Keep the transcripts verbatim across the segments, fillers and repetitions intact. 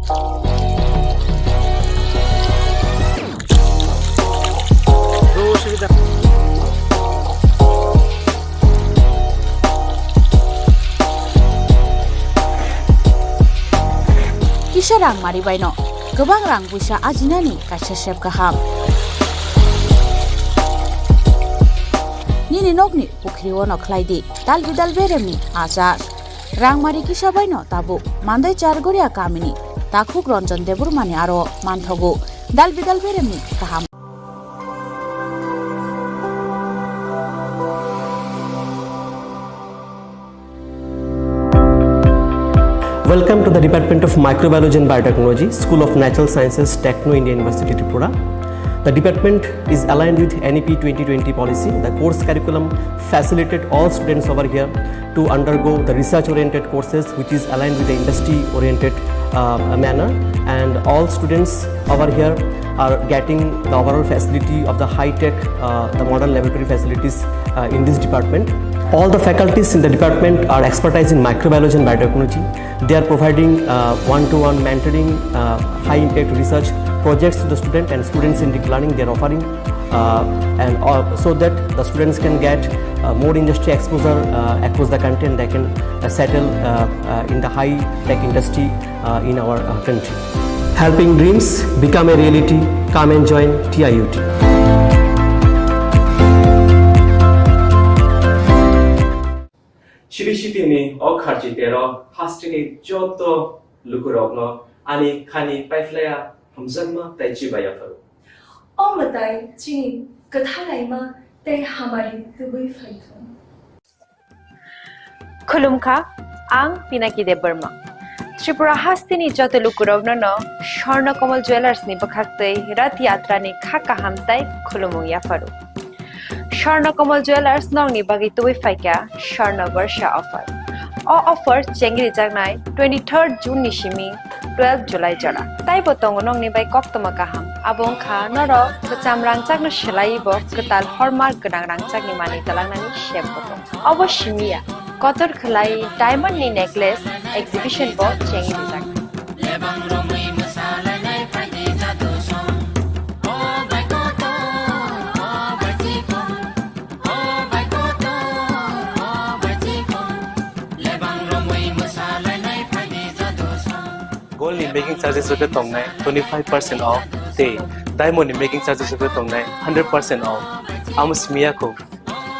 Kisa rang mari baino kwbang rang puisa ajinani kaisa sep kaham. Nini nokni pukhri ono khlai di dal bidal beremni achar. Rangmari kisa baino tabuk Mandai Chargoria kamini takhuk Ranjan Debbarmani aro manthogo dal bidal beremni kaham. Welcome to the Department of Microbiology and Biotechnology, School of Natural Sciences, Techno India University, Tripura. The department is aligned with N E P twenty twenty policy. The course curriculum facilitate all students over here to undergo the research-oriented courses, which is aligned with the industry-oriented, uh, manner. And all students over here are getting the overall facility of the high-tech, uh, the modern laboratory facilities, uh, in this department. All the faculties in the department are expertise in microbiology and biotechnology. They are providing, uh, one-to-one mentoring, uh, high-impact research projects to the student and student-centric learning they are offering, uh, and, uh, so that the students can get, uh, more industry exposure, uh, across the country, and they can, uh, settle, uh, uh, in the high-tech industry, uh, in our, uh, country. Helping dreams become a reality. Come and join T I U T. Siri sitini o kharchi tero hasteni joto lukurokno ani khani paiphlaya hamjakma tei chibai yapharo. O mwtai chini kwthalaima tei hamari tubui phaithung. Khulumkha, ang Pinaki Debbarma. Tripura hasteni joto lukurokno no Swarna Kamal Jewellers ni bwkhaktwi Rath Yatra ni kha kaham tei khulumung yapharo. Swarna Kamal Jewellers nokni bagwi tubui phaikha Swarna Barsha offer. O offer chengrijaknai twenty-third June ni simi twelve July jora. Taibo tongo nokni bai koktwma kaham. Abo wngkha norok kwcham rangchakno swlaiwi bo kwtal hallmark gwnang rangchakni manwi twlangnani sep bo tongo. Obo simi ya, kotor khwlai diamond ni necklace exhibition bo chengrijaknai. Gold ni making charges rok khe tongnai twenty five percent off tei diamond ni making charges rok khe tongnai hundred percent off. Amo simi ya kho.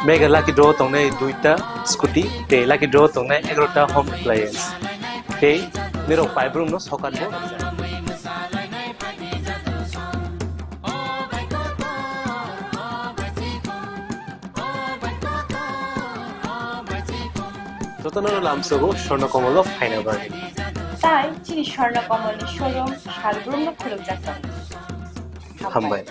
Mega lucky draw tongnai duita scooty tei lucky draw tongnai egarota home appliance. Tei nirok paibrum no sokat bo. Jotono lamsogo Swarna Kamal o phaina bagwi. Tai chini Swarna Kamal ni showroom salbrum no khulumjak tongo. Hambai.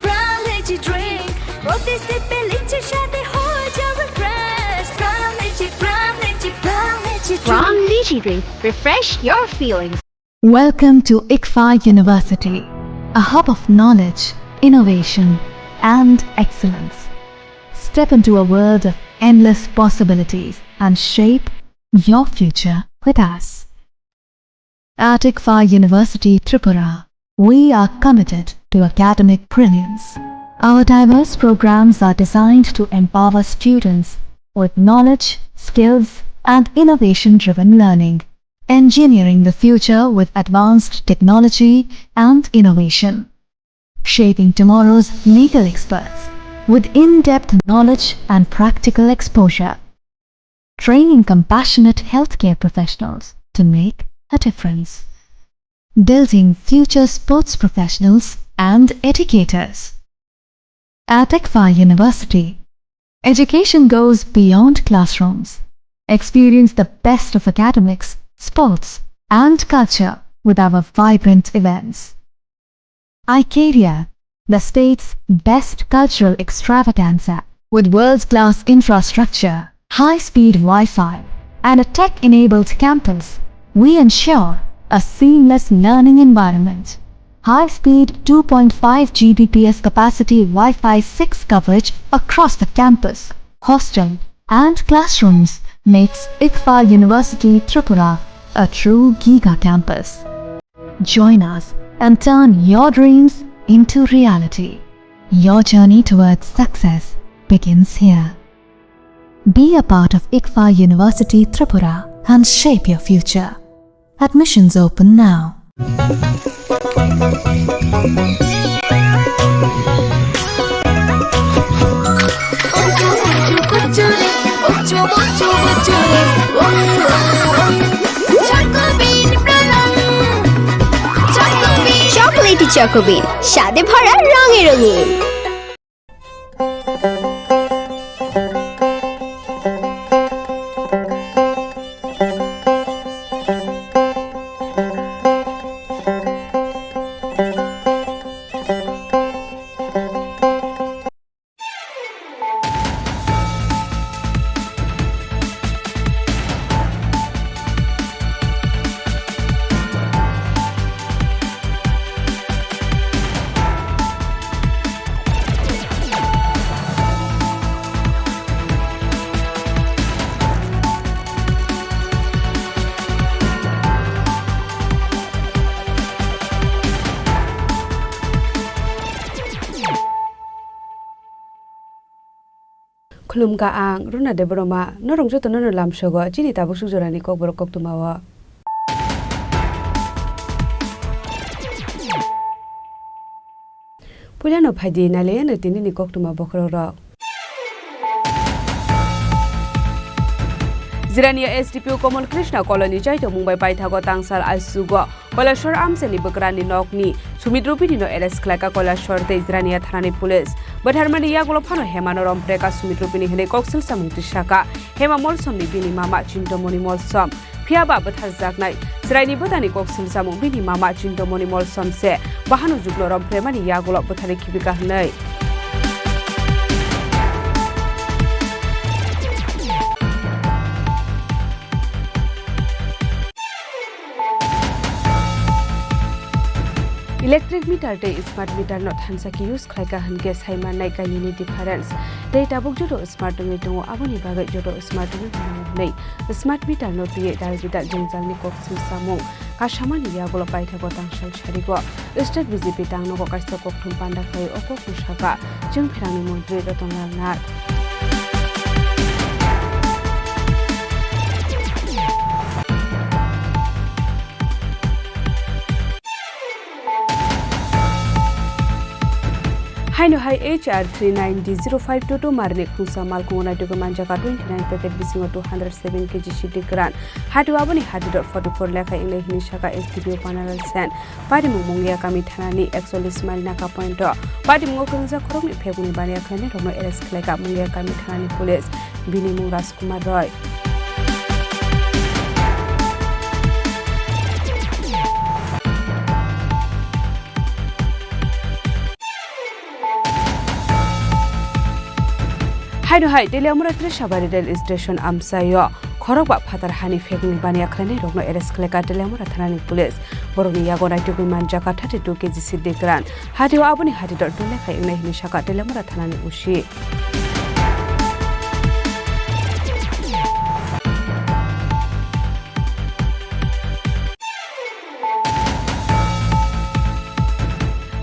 Brown Lychee drink. প্রতি সিপে লিচি স্বাদে হয়ে যাও refresh। Brown Lychee, Brown Lychee, Brown Lychee drink। Brown Lychee drink, refresh your feelings। Welcome to ICFAI University, a hub of knowledge, innovation, and excellence. Step into a world of endless possibilities and shape your future with us. At ICFAI University Tripura, we are committed to academic brilliance. Our diverse programs are designed to empower students with knowledge, skills, and innovation-driven learning, engineering the future with advanced technology and innovation, shaping tomorrow's legal experts with in-depth knowledge and practical exposure, training compassionate healthcare professionals to make a difference, building future sports professionals and educators. At ICFAI University, education goes beyond classrooms. Experience the best of academics, sports, and culture with our vibrant events. Icaria, the state's best cultural extravaganza, with world-class infrastructure, high-speed Wi-Fi, and a tech-enabled campus, we ensure a seamless learning environment. High-speed two point five G B P S capacity Wi-Fi six coverage across the campus, hostel, and classrooms makes ICFAR University Tripura a true giga campus. Join us and turn your dreams into reality. Your journey towards success begins here. Be a part of ICFAR University Tripura and shape your future. Admissions open now. Chocolatey Choco Bean, স্বাদে ভরা রঙে রঙিন। Khulumkha ang Runa Debbarma, norok jotono no lamsogo chini tabuk suk jorani kokborok koktwmao. Puilano phaidi nailaiano tinini koktwma bokhorokrok. Jirania S D P O Kamal Krishna Koloni chaitomung bai paithago tangsal aisugo Koilashwar amchaini bwkrani nokni Sumit Rupini no arrest khlaika Koilashwar tei Jirania thanani police. Bwtharmani yagulo phano Hemano rompreka Sumit Rupini hwnwi koksil samung tisaka. Hema Molsomni bini mama Chintomoni Molsom. Phiya ba bwtharjaknai chwraini bwtani koksil samung bini mama Chintomoni Molsom se. Bahano jukno rompremani yagulo bwtharwi khibika hwnwi. Electric meter tei smart meter no thansa khe use khlaika hwnkhe sai mannai kainwini difference. Tei tabuk joto smart wngwi tongo, aboni bagwi joto smart wngwi mano hwnwi smart meter no twiwi dal bidal jwngjalni koksil samung kasamani yagulo paithago tangsal sarigo. State B J P tangnogo kaisa kokthum panda khlai o kokno saka chwng pherangni montri Ratanlal Nath. Haino hai H R three nine D zero five two two marni khungsa malkhungo naitugwi manjak a twenty nine packet bisingo two hundred seven K G siddi kwran. Hatio aboni hati dot forty four lekha wngnai hwnwi saka S D P O Panaral Sen. Patimung Mungia kami thanani ekchollish mile naka point o patimung o kwrwngjak khoroknwi phekuni baniya khlainai rokno arrest khlaika Mungia kami thanani police. Bini mung Rajkumar Roy. Haino hai Teliamura Trisabari rail station amchaio khorokba phatar hani phekni baniya khlainai rokno arrest khlaika Teliamura thanani police. Borokni yago naitugwi manjak a thirty two K G siddi kwran. Hatio aboni hati dot two lekha wngnai hwnwi saka Teliamura thanani O C.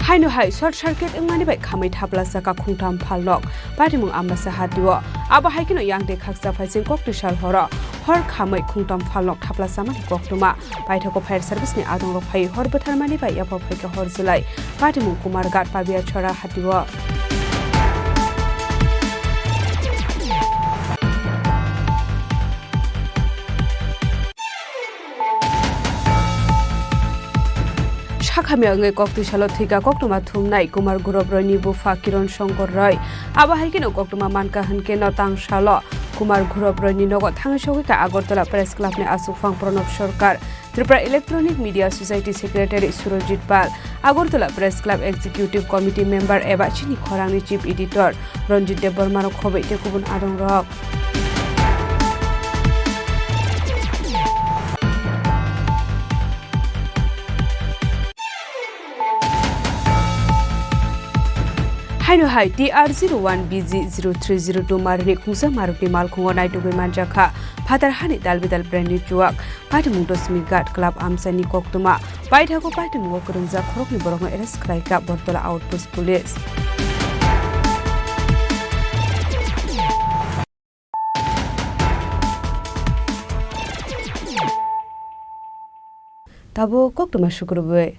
Haino hai short circuit wngmani bai khamwi thaplasa ka khungtham phalnok patimung Ambasa hatio. Abo hai kheno yang de khaksa phaising koktwi sal horo hor khamwi khungtham phalnok thaplasamani koktwma. Paithago fire service ni adongrok phai hor bwtharmani bai yapha phaikha hor jwlai patimung Kumarghat Pabiachora hatio. Sakhamya wngwi koktwi salo thwika koktwma thumnai Kumar Gurop Royni bupha Kiron Shankar Roy. Abo hai kheno koktwma mankha hwnkhe no tangsalo Kumar Gurop Royni nogo thangwi sogwikha Agartala Press Club ni aswkphang Pranab Sarkar, Tripura Electronic Media Society Secretary Surojit Pal, Agartala Press Club Executive Committee Member eba chini khorangni Chief Editor Ranjit Debbarma rok khoboi tei kubun adongrok. Haino hai T R zero one B G zero three zero two marni khungsa marokni malkhungo naitugwi manjakha phatar hani dalbidal brandni chuwak. Patimung Dosmi Ghat Club amchaini koktwma. Paithago patimungo kwrwngjak khoroknwi borokno arrest khlaikha Bortola Outpost Police. Tabuk koktwma sukrubwi.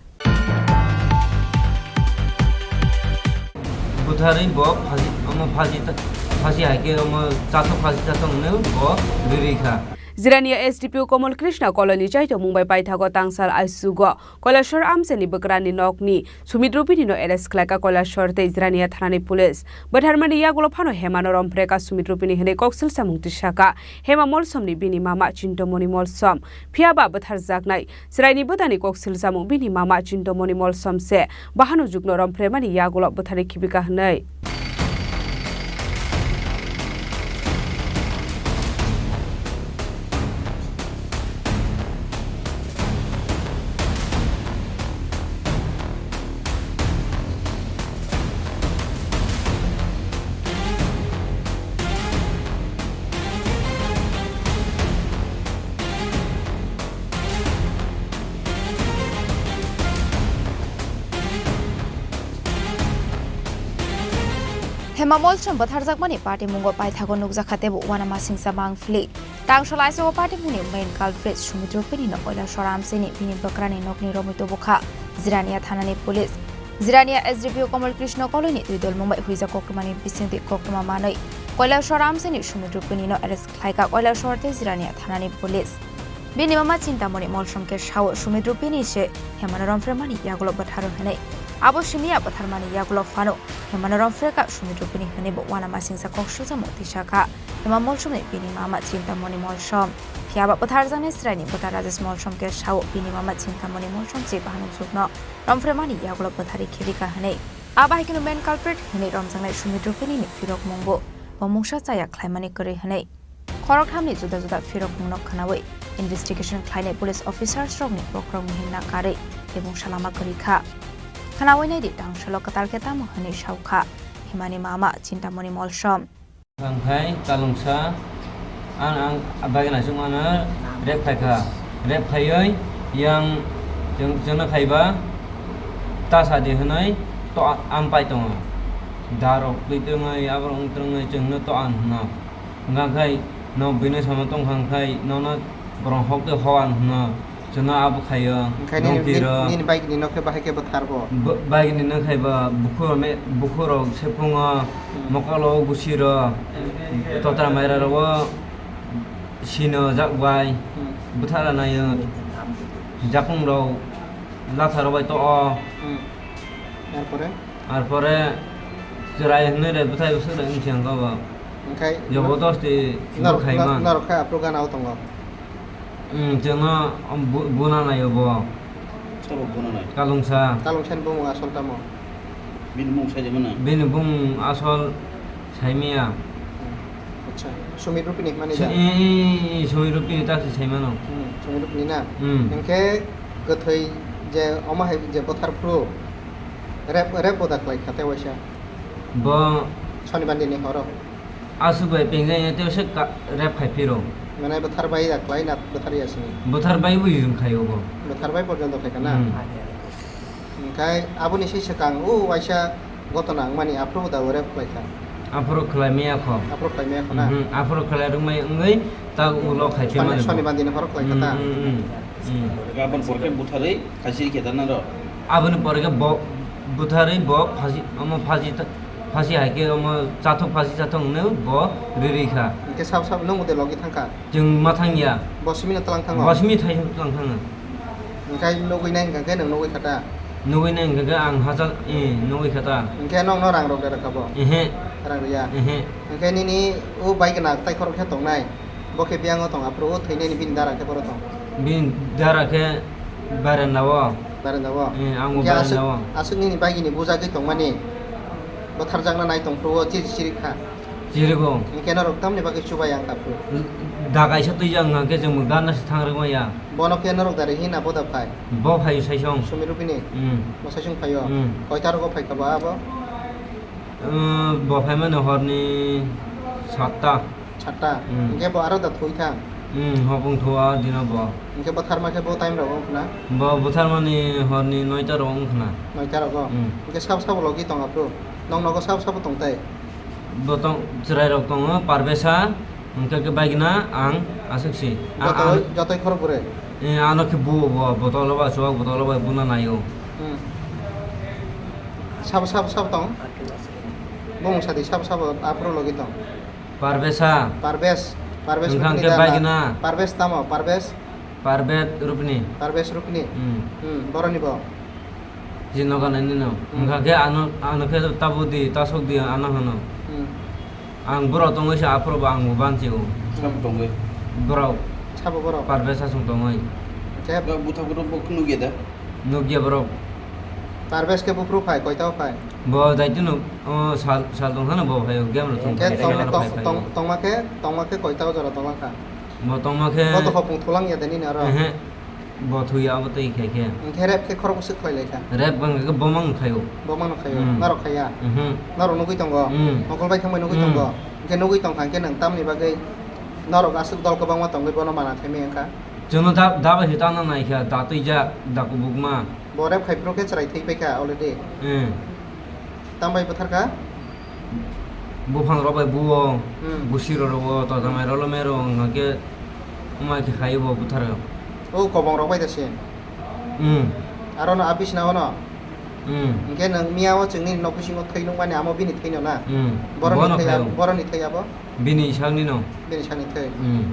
Butharwi bo phaji, omo phaji ta-, phaji hai khe omo chathok phaji chathok hwnwi bo rirwi kha. Jirania S D P O Komol Krishna Colony chaithokmung bai paithago tangsal aisugo Koilashwar amchaini bwkrani nokni Sumit Rupini no arrest khlaikha Koilashwar tei Jirania thanani police. Bwtharmani yagulo phano Hemano romphrekha Sumit Rupini hwnwi koksil samung tisakha. Hema Molsomni bini mama Chintomoni Molsom. Phiyaba bwtharjaknai chwraini bwtani koksil samung bini mama Chintomoni Molsom se. Bahano jukno romphrekmani yagulo bwtharwi khibika hwnwi. Hema Molsom bwtharjakmani patimungo paithago nukjakha teibo uanamasingcha mangphili. Tangsal aisugo patimungni main culprit Sumit Rupini no Koilashwar amchaini bini bwkrani nokni romwi tubukha Jirania thanani police. Jirania S D P O Komol Krishna Colony twi dolmung bai huijak koktwmani bisingtwi koktwma manwi Koilashwar amchaini Sumit Rupini no arrest khlaikha Koilashwar tei Jirania thanani police. Bini mama Chintamoni Molsom khe sao Sumit Rupini se Hemano romphrekmani yagulo bwtharo hwnwi. Abo simiya bwtharmani yagulo phano Hemano romphrekha Sumit Rupini hwnwi bo uanamasingcha koksilsamung tisakha. Hema Molsomni bini mama Chintamoni Molsom. Phiyaba bwtharjaknai chwraini bwta Rajesh Molsom khe sao bini mama Chintamoni Molsom se bahano jukno romphrekmani yagulo bwtharwi khibika hwnwi. Abo hai kheno main culprit hwnwi romjaknai Sumit Rupini ni phirokmungbo bo mungsa chaya khlaimani kwrwi hwnwi. Khoroktham ni juda juda phirokmung no khwnawi investigation khlainai police officers rokni bokhorok muhim nakarwi tei mungsa lama kwrwi kha. Khwnawi naidi tangsalo kwtal khe tamo hwnwi saukha Hemani mama Chintamoni Molsom. Ang khai Kalungsa, ang, ang bagwi naisuk mano rep khai kha. Rep khaiwi yang chwng, chwngno khaiba ta sadi hwnwi to ampai tongo. Darok twi twrwngwi, aborok wng twrwngwi chwngno to ang hwno. Hwnka khai nok bini samo tongkha khai nono borok hok twi ho ang hwno. Chwngno abo khaio, hwnkhe nini, dongki nini, rok. Nini bike ni nok khe bahai khe bwthar bo? Bo-, bike ni nok khai ba bukhuk rok me-, bukhuk rok sephungo, hmm, mokolo busi rok, hmm, totra maira rogo sino jak bai, hmm, bwthara naio, jakung rok latha rok bai to o. Hmm. Arpore? Arpore chwrai hwnwi re bwthai bwswk re wngsi ang kabo. Hwnkhe jobodosti norok, bwkhaima. Norok khe aphuru gana o tongo? Hmm, chwngno bu-, buna naio bo. Sabo buna nai? Kalungsa. Kalungsani bumung asol tamo? Bini bumung saijak mano? Bini bumung asol saimaya. Hmm. Acha, Sumit Rupini hwnmani da? Sa-, e, e, e, Sumit Rupini ta se saimano. Hmm, Sumit Rupini na? Hmm. Hwnkhe kwthwi je omo hai je bwthar phuru rep, rep bo da khlai kha tei waisa? Bo Sonibar dini horo. Aswk bai pengjak ya tei se ka-, rep khai phiro. Mane bwthar bai da khlai na bwthar ya sini? Bwthar bai bo yung khai obo. Bwthar bai porjonto khai kha na? Hmm. Hwnkhe aboni se swkang o waisa gotona wngmani aphuru da rep khlai kha. Aphuru khlai maya kho. Aphuru khlai maya kho na? Mhm, aphuru khlai rwngmai wngwi ta ulo khai Soni-, mani bo. Sonibar dini horo khlai kha ta? Hmm, hmm, hmm, hmm. Aboni pore khe bwtharwi khaisi khe da naro? Aboni pore khe bo bwtharwi bo phasi, omo phasi ta-, phasi hai khe omo chathok phasi chathok hwnwi bo rirwi kha. Hwnkhe sab sab nwng de logi thang kha? Chwng ma thang ya. Bo simi no tlang thango? Bo simi thai tlang thango. Hwnkhe nugwi nai hwnkha khe nwng nugwi kha ta? Nugwi nai hwnkha khe ang hachal, eh, nugwi kha ta. Hwnkhe nokno rang rok de rwkha bo? Ehe. Rang rwya? Ehe. Hwnkhe nini o bai gana tai khorok khe tongnai? Bo khe biyang o tong, aphuru o thwinani bini dara khe boro tong? Bini dara khe barenda o. Barenda o? Eh, ang bo barenda o. Hwnkhe aswk, aswk nini bagini bujagwi tongmani bwtharjakna nai tong phuru o chiri chiri kha? Chirigo. Hwnkhe norok tamni bagwi chubai ang kha phuru? Da kaisa twijak wngkha khe chwng bo gana se thang rwk manya. Bono khe norok dara hina boda phai? Bo phai saisong. Sumi Rupini? Hmm. Bo saisong phaio? Hmm. Koita rogo phai kha bo abo? Bo phaimani horni satta. Satta? Hmm. Hwnkhe bo aro da thwi thang? Hmm, hopung thua dino bo. Hwnkhe bo tharma khe bo time rok wng khna? Bo butharmani horni noita rok wng khna. Noita rogo? Hmm. Hwnkhe sabo sabo logi tong aphuru? Nong nogo sabo sabo tong tai? Bo tong, chwrai rok tongo, Parvesa, hwnkhe khe bagina, ang, aswk si. A-, Jotoi, ang jotoi khorok bwrwi? Eh, ano khe bo, bo, botolo bai, chuwak botolo bai buna naio. Hmm. Sabo, sabo, sabo tong? Bumung sadi sabo, sabo aphuru logi tong? Parvesa. Parves, Parves Wngkha Rukni hwnkhe da na? Bagina. Parves tamo, Parves? Parvet Rukni. Parves Rukni? Hmm. Hmm, boroni bo? Jinoga nainino. Hmm. Wngkha khe ano, ano khe tabuk di, tasuk di, ano hwno. Hmm. Ang borok tongwi se aphuru bo ang bo bansi o. Sabo tongwi? Borok. Sabo borok? Parves aswng tongwi. Khe? Buthak buthak bo nukya da? Nukya borok. Parves khe buphuru phai, koita o phai? Bo daitino, o, sal, sal tong hano bo phai o, game rok thung Khe phai, tong, phai, tong, phai, phai tong, o. Tongma khe, tongma khe koita o jora tonglang kha? Bo tongma khe Bo to hopung thulang ya de nini aro? Ehe. Bo thuya abo tei khai khe. Hwnkhe rep khe khorok bwswk khlai lai kha? Rep bang khe bo mang khai o. Bo mano khai o. Hmm. Norok khai ya? Mhm. Norok nugui tongo? Hmm. Mokol bai thangbai nugui Hmm. tongo? Hwnkhe nugui tong kha hwnkhe nwng tamni bagwi norok aswk dol kwbangma tongwi bono mana khaimai wngkha? Chwngno da, da bai se tangna nai kha, da twijak, da kubukma. Bo rep khai phuru khe chwrai thwi pai kha already. Hmm. Tam bai bwthar kha? Buphang rok bai buo, Hmm. busi rok rwo, toja mai rok lo mero, hwnkhe wngma khe khai bo butharo. O kobong rok bai da se? Hmm. Aro no a bisna o no? Hmm. Hwnkhe nwng miya o chwngni nok bisingo thwi nukmani amo bini thwi no na? Hmm. Boroni Bono thwi khai ab-, o. Boroni thwi abo? Bini sakni no. Bini sakni thwi. Hmm.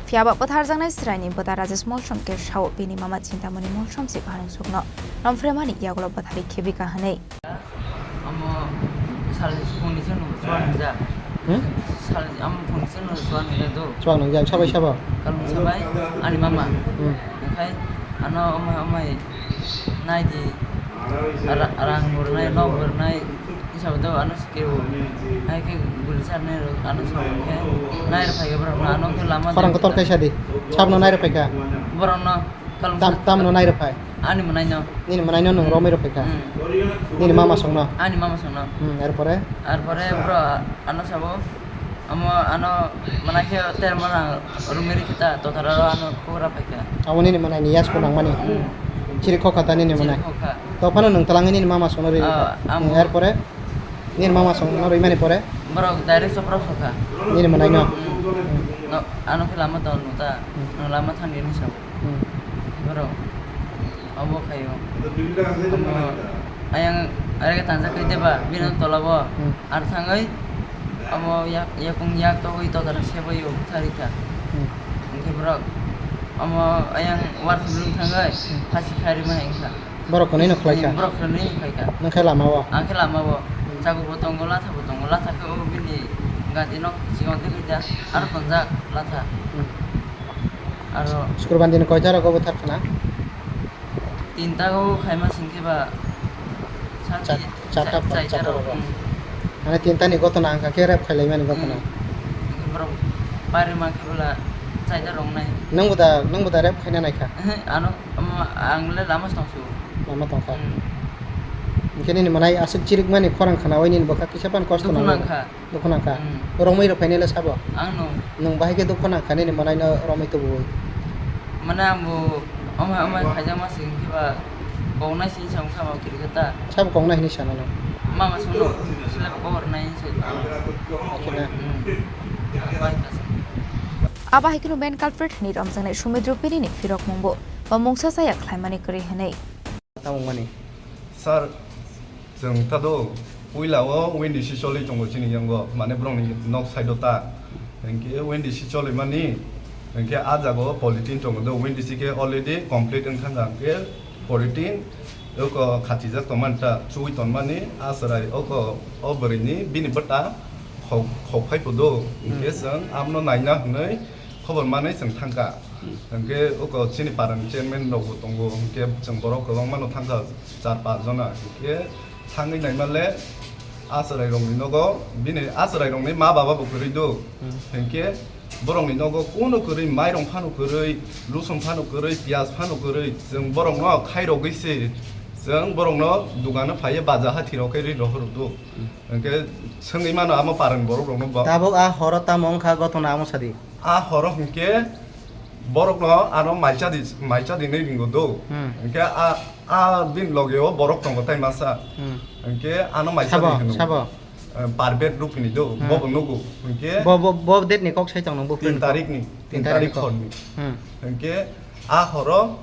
Phiya ba bwtharjaknai chwraini bwta Rajesh Molsom khe sao bini mama Chintamoni Molsom se pharungsukno romphre mani yagulo bwtharwi khebika hwnwi. Amo salni phone ni seno chuan nungja. Hmm? Salni amo phone ni seno chuan nungja do. Chuan nungja, sabai sabo? Kalung sabai, ani mama. Hmm. Okai, ano amai, amai, nai di. Ara-, arang bernai, nok bernai. Isabo do ano sikeo. Hai khe guli sarnai rok ano sabo khe nai rok phai khe borok no ano khe lama Khorang kotor kaisa di. Sabno nai rok phai kha. Borok no kalung Tam, sa- tamno nai rok phai. Ani mwnai no. Nini mwnai no nwng romwi rok phai kha. Hmm. Nini mama songno. Ani mama songno. Hmm, erpore? Erpore bro ano sabo. Amo ano mwnai khe termo rang romwi rikhe ta tothara ro ano khobor phai kha. Amo nini mwnai ni yas ko nangmani. Hmm. Chiri khokha ta nini mwnai. Chiri khokha. To phano nwng twlangwi nini mama songno ri. Ah, amo. Hmm, erpore? Nini mama song no rwimani pore? Borok direct chopra sokha. Nini mwnai no? Hmm. No, ano khe lama tong nuta. Hmm. No lama thang ni sabo. Hmm. Borok. Obo khayo. Omo ayang arega tanjak kai deba, bino Hmm. tola bo. Hmm. Ar thangwi omo yak, yakung yak togwi todar sebayo thari kha. Hmm. Hwnkhe borok omo ayang war khulung thangwi Hmm. phasi kharima hai wngkha. Borok hwnwi no khlai kha? Hmm, borok hwnwi no khlai kha. Nang khe lama o? Ang khe lama o. Hmm. Chago bo tongo, latha bo tongo, latha khe o bini gati nok chikon tei khaida, aro tonjak latha. Hmm. Aro Sukurban din koita rogo bwthar khna? Tinta o khaima sing khe ba sati Chat-, chata chata, chata chata rogo. Hmm. Mane tinta ni gotona ang kha khe rep khailai mani gotona. Hmm. Borok pari ma khe bwla chaita rok nai. Nang bo da, nang bo da rep khaina nai kha? Ehe, ano, omo ang le lama tong su. Lama tong kha. Hmm. Hwnkhe nini mwnai aswk chirik mani khorang khna oi nini bwkha kisa pan kosto Dukhu nang nang kha. Dukhu nang kha. Hmm. Romwi rok phainai le sabo? Ang no. Nwng bahai khe dukhu nang kha nini mwnai no romwi tubu oi. Mane ang bo omo, omo khaijak ma sing khe ba kok nai sing sa wngkha ma kiri khe ta. Sabo kok nai hinwi sana no? Mama sung no. Sila kok nai se. Akhirnya. Hmm. Bai kha sa. Abo hai kheno main culprit hwnwi romjaknai Sumit Rupini ni phirok mungbo ba mungsa chaya khlaimani kwrwi hwnwi. Tamo mani. Sir, chwng ta do puila o Wendy si choli tongo chini yango, mane borokni nok side o ta. Hinkhe Wendy si choli mani, hinkhe a jaga o polythene tongo do, Wendy si khe already complete wngkha, hinkhe polythene oko khachijak tongmani ta, chuwi tongmani, a chwrai oko o bwrwini bini bwta khok, khok phai phudo. Hinkhe Hmm. chwng abono naina hwnwi khobor manwi chwng thangkha. Hmm. Hinkhe oko chini parani chairman rokbo tongo, hinkhe chwng borok kwbangmano thangkha, char panch jona. Hinkhe thangwi naima le a chwrai rokni nogo, bini a chwrai rokni ma baba bo kwrwi do. Hmm. Hinkhe borokni nogo kuno kwrwi, mairong phano kwrwi, lusong phano kwrwi, piyaj phano kwrwi, chwng borokno khairogwi se Chwng borokno dukano phaiwi baja hathirok khe ri rohorwk do. Hmm. Hwnkhe swngwi mano amo parani borokrokno bo. Tabuk a horo tamo wngkha gotona amo sadi? A horo hwnkhe borokno ano maichadi, maichadi hinwi ringo do. Hmm. Hwnkhe a, a bini logeo borok tongo tai masa. Hmm. Hwnkhe ano maichadi Sabo, hinwi. Sabo? Eh, Parbet Rupini do, hmm, bobo nugo. Hwnkhe Bo, bo, bo date ni kok sai tong nang bo tin tarik ni, tin tarik ni kok. Tin tarik hor ni. Hmm. Hwnkhe a horo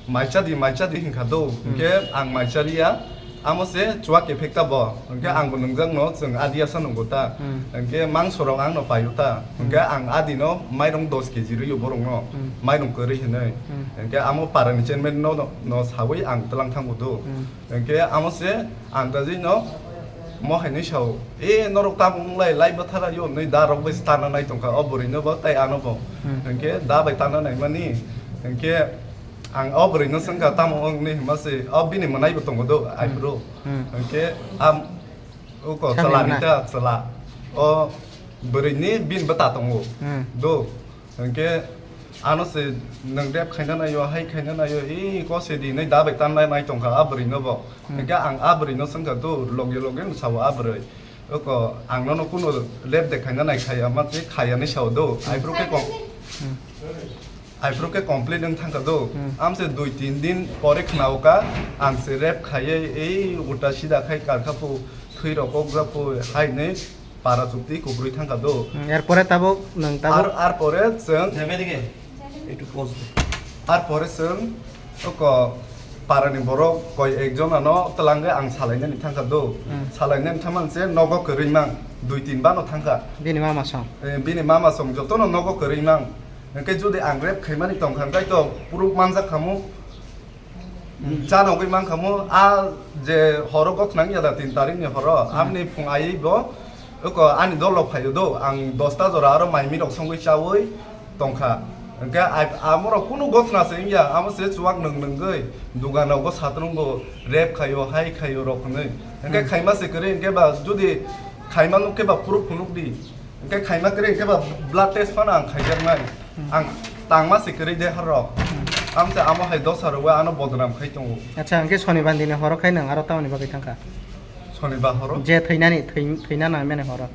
maichadi, maichadi hinkha do. Hmm. Hwnkhe ang maichariya, amo se chuwak kephek ta bo. Hwnkhe, hmm, ang bo nwngjak no chwng adiya sa nungo ta. Hmm. Hwnkhe mangso rok ang no paio ta. Hwnkhe, hmm, ang adi no mairung dos keji rwio borok no. Hmm. Mairung kwrwi hinwi. Hmm. Hwnkhe amo para ni chairman no, no, no sawi ang twlang thango do. Hmm. Hwnkhe amo se ang ta jwi no mo hai nwi sao, "E, norok tamo wng lai, lai bwthara yo," hinwi da rok bai tana nai tongkha o bwrwi no bo tei ano bo. Hmm. Hwnkhe da bai tana nai mani, hwnkhe ang o bwrwi no swngkha, "Tamo wng?" hinwi hima se o bini mwnai bo tongo do, hmm, aifru. Hmm. Hwnkhe am uko Samni chwla ni mwnai. Ta chwla o bwrwi ni bini bwta tongo. Hmm. Do. Hwnkhe ano se nwng rep khaina naio, hai khaina naio, e kose di hinwi da bai tanlai nai tongkha a bwrwi no bo. Hmm. Hwnkhe ang a bwrwi no swngkha, "Tu loge loge no sao a bwrwi. Oko ang nono kuno rep de khaina nai khaya ma se khaya ni sao do." Hmm. Aifru khe kom-, hmm, aifru khe complete wng thangkha do. Hmm. Am se dui tin din pore khnaoka ang se rep khaiwi ei ulta sida khai karkha pu, thwi rok kok jak pu hai hinwi para chukti kubrwi thangkha do. Hmm, erpore tabuk nwng tabuk? Ar, ar pore chwng Jai bai dige. Ekটু pause de. Ar pore chwng oko parani borok koi ekjon ano twlangwi ang salainani thangkha do. Hmm. Salainani thangmani se nogo kwrwi mang, dui tin bano thangkha. Bini mama song? Eh, bini mama song jotono nogo kwrwi mang. Hwnkhe jodi ang rep khaimani tongkha, hwnkhe to proof manjak khamu. Hmm. Cha nogwi mankha mo, a je horo gothnang ya da tin tarik ni horo, hmm, amni phung aiwi bo, oko ani dol rok phaio do, ang dosta jora aro mai mi rok songwi chawi tongkha. Hwnkhe ai-, amorok kunu gothna se wngya, amo se chuwak nwng nwngwi, dugan rogo satrung bo rep khaio, hai khaio rok hwnwi. Hwnkhe, hmm, khaima se kwrwi, hwnkhe ba jodi khaima nuk khe ba proof phunuk di. Hwnkhe khaima kwrwi hwnkhe ba blood test phano ang khaijaknai. Hmm. Ang tangma se kwrwi de harok. Hmm. Amse amo hai dosa rwwi ano bodnam khai tongo. Acha, hwnkhe Sonibar dini horo khai nwng aro tamoni bagwi thangkha? Sonibar horo? Je thwinani, thwi-, thwina naimani horo.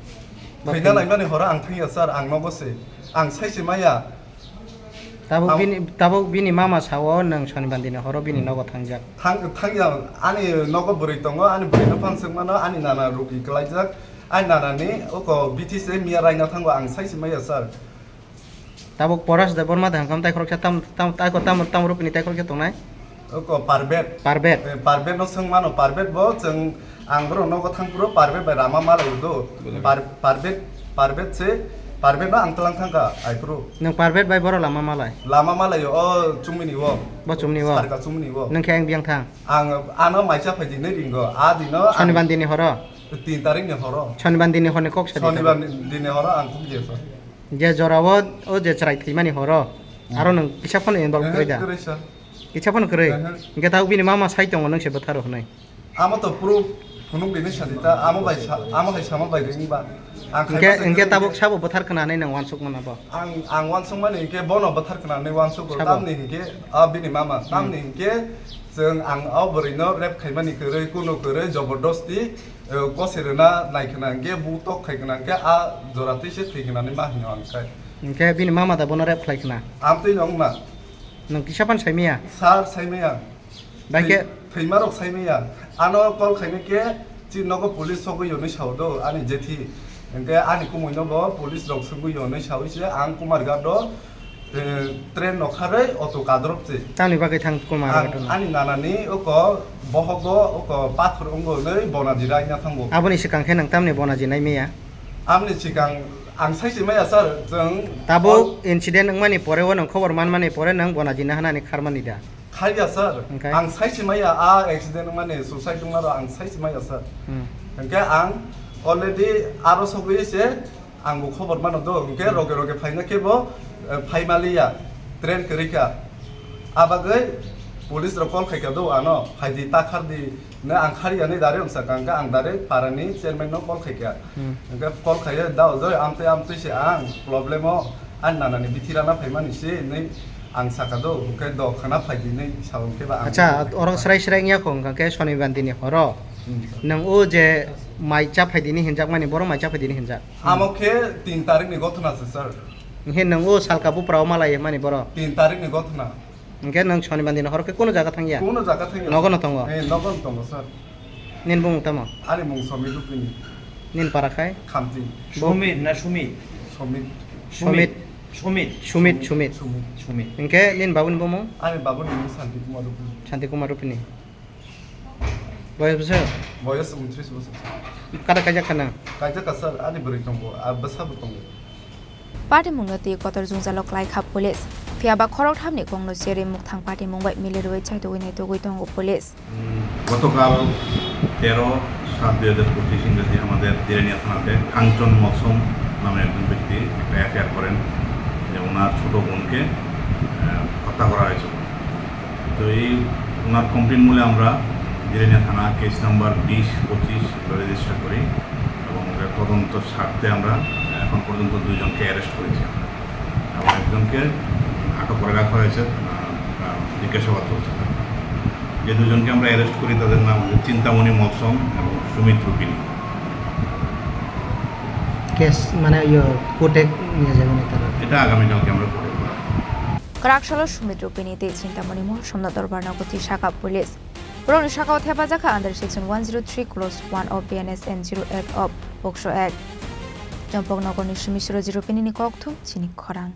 Thwina naimani horo ang thangya sir, ang nogo se. Ang saisi maya. Tabuk Ang bini, tabuk bini mama sao nwng Sonibar dini horo bini, hmm, nogo thangjak. Thang-, thangya, ani nogo bwrwi tongo, ani bwrwi no phan swngmano, ani nana rugi kwlaijak. Ai nanani oko bithi se miya raina thango ang saisi maya sir. Tabuk Poras Debbarma de hangkam taikhoroksa tam, tam, taiko tam, tam rupini taikhoroksa tongnai? Oko Parbet. Parbet. Eh, Parbet no swngmano, Parbet bo chwng ang borok nogo thangphuru Parbet bai rama malai do. Boleh. Par-, Parbet, Parbet se, Parbet no ang twlang thangkha aiphuru. Nwng Parbet bai boro lama malai? Lama malai o chumini o. Bo chumni o? Sarka chumni o. Nwng khe ang biyang thang? Ang ano maisa phaidi nai ringo, a dino ang Sonibar dini horo? Tin tarik ni horo. Sonibar dini horni kok sadi Sonibar tabuk? Ni, dini horo ang kok je sa. Je jora o, o je chwrai thwimani horo, hmm, aro nwng kisa phano involve kwrwi da? Ehe, kwrwi sa. Kisa phano kwrwi? Ehe. Hwnkhe tabuk bini mama sai tongo nwng se bwtharo hwnwi? Amo to proof phunuk bini sadi ta, amo bai sa, amo hai sama bai ring ba. Ang hwnkhe, khai hwnkhe tabuk sabo bwthar khna hinwi nwng uansuk mano bo? Ang, ang uansuk mani hwnkhe bono bwthar khna hinwi uansuk sabo? Tamni hwnkhe, a bini mama, hmm, tamni hwnkhe chwng ang o bwrwi no rep khaimani kwrwi, kuno kwrwi, jobordosti, eh, kosi rwna nai khna hwnkhe, bu tok khai khna hwnkhe, a jora twi se thwi khna hinwi ma hino ang khai. Hwnkhe bini mama da bono rep khlai khna? Amtwi no wngna. Nwng kisa phano sai maya? Sir, sai maya. Bai khe? Thwi-, thwima rok sai maya. Ano call khaina khe chini nogo police sogwi hwnwi sao do, ani jethi. Hwnkhe ani kumui no bo police rok sogwi hwnwi sawi se ang Kumarghat do, eh, train no kharwi auto kadrop se. Tamni bagwi thang Kumarghat no? Ang ani nanani oko bohogo oko pathor wngo hwnwi Bonaji raina thango. Aboni swkang khe nwng tamni Bonaji nai maya? Amni swkang ang saisi maya sir, chwng tabuk incident wngmani pore o nwng khobor manmani pore nwng Bonaji na hanani kharmani da? Khaiya sir, hwnkhe? Ang saisi maya a accident wngmani, suicide wngmano ang saisi maya sir. Hmm. Hwnkhe ang already aro sogwi se ang bo khobor mano do, hwnkhe, hmm, roge roge phaina khe bo, eh, phai maliya, train kwrwi kha. A bagwi police rok call khai kha do ano, phaidi ta khardi, na ang khariya ni direct wngsa kang kha, ang direct para ni chairman no call khai kha. Hmm. Hwnkhe call khaiya, da ojoi amtwi amtwi se ang problem o, ani nana ni bithi rana phaimani se hinwi Ang saka do, hwnkhe do khana phai dinai salon khe ba ang Acha, oro srai srai wngya kho, hwnkha khe Sonibar dini horo. Hmm, sir. Nwng o je mai cha phai dini hinjak mani, boro mai cha phai dini hinjak. Amo khe tin tarik ni gothona se, sir. Hwnkhe nwng o salka bupra o malai mani boro. Tin tarik ni gothona. Hwnkhe nwng Sonibar dini horo khe kuno jaga thangya? Kuno jaga thangya. Nogo no tongo? Eh, nogo no tongo, sir. Nini bumung tamo? Ani mung Somit Rupini. Nini para khai? Khamti. Bo- Somit na Sumit? Somit. Somit. Sumit. Sumit, Sumit. Sumit. Sumit. Hwnkhe nini babuni bumung? Ani babuni mung Santi Kumar Rupini. Santi Kumar Rupini. Boyos bwswk? Boyos untris bosor. Kada kaijak khana? Kaijak ka, sir, ani bwrwi tongo, a bwsa bo tongo. Patimungno twi kotor jwngjalo klai kha police. Phiya ba khoroktham ni kok no cherwi mukthango patimung bai mili rwui chaitugwi naitugwi tongo police. গতকাল তেরো সাত দুই হাজার পঁচিশ ইংরেজি আমাদের দিরানিয়া থানাতে কাঞ্চন মলসম নামে একজন ব্যক্তি একটা এফআইআর করেন যে ওনার ছোট বোনকে, আহ, হত্যা করা হয়েছে। তো এই ওনার কমপ্লেন মূলে আমরা দিরানিয়া থানা কেস নাম্বার বিশ পঁচিশ রেজিস্টার করি এবং ওদের তদন্ত স্বার্থে আমরা এখন পর্যন্ত দুইজনকে অ্যারেস্ট করেছি এবং একজনকে আটক করে রাখা হয়েছে, আহ, আহ, জিজ্ঞাসাবাদ চলছে। যে দুজনকে আমরা অ্যারেস্ট করি তাদের নাম হচ্ছে চিন্তামণি মলসম এবং সুমিত রুপিনী। কেস মানে ইয়ে কোর্টে নিয়ে যাবেন এটা? এটা আগামীকালকে আমরা কোর্টে পাঠাবো। Kwrak salo Sumit Rupini tei Chintamani Molsomno dorbar nogo twi saka police. Borokni sakao thepajak kha under section one zero three clause one of B N S and zero eight of pokso act. Chompok nogorni simi Suroji Rupini ni kokthum chini khorang.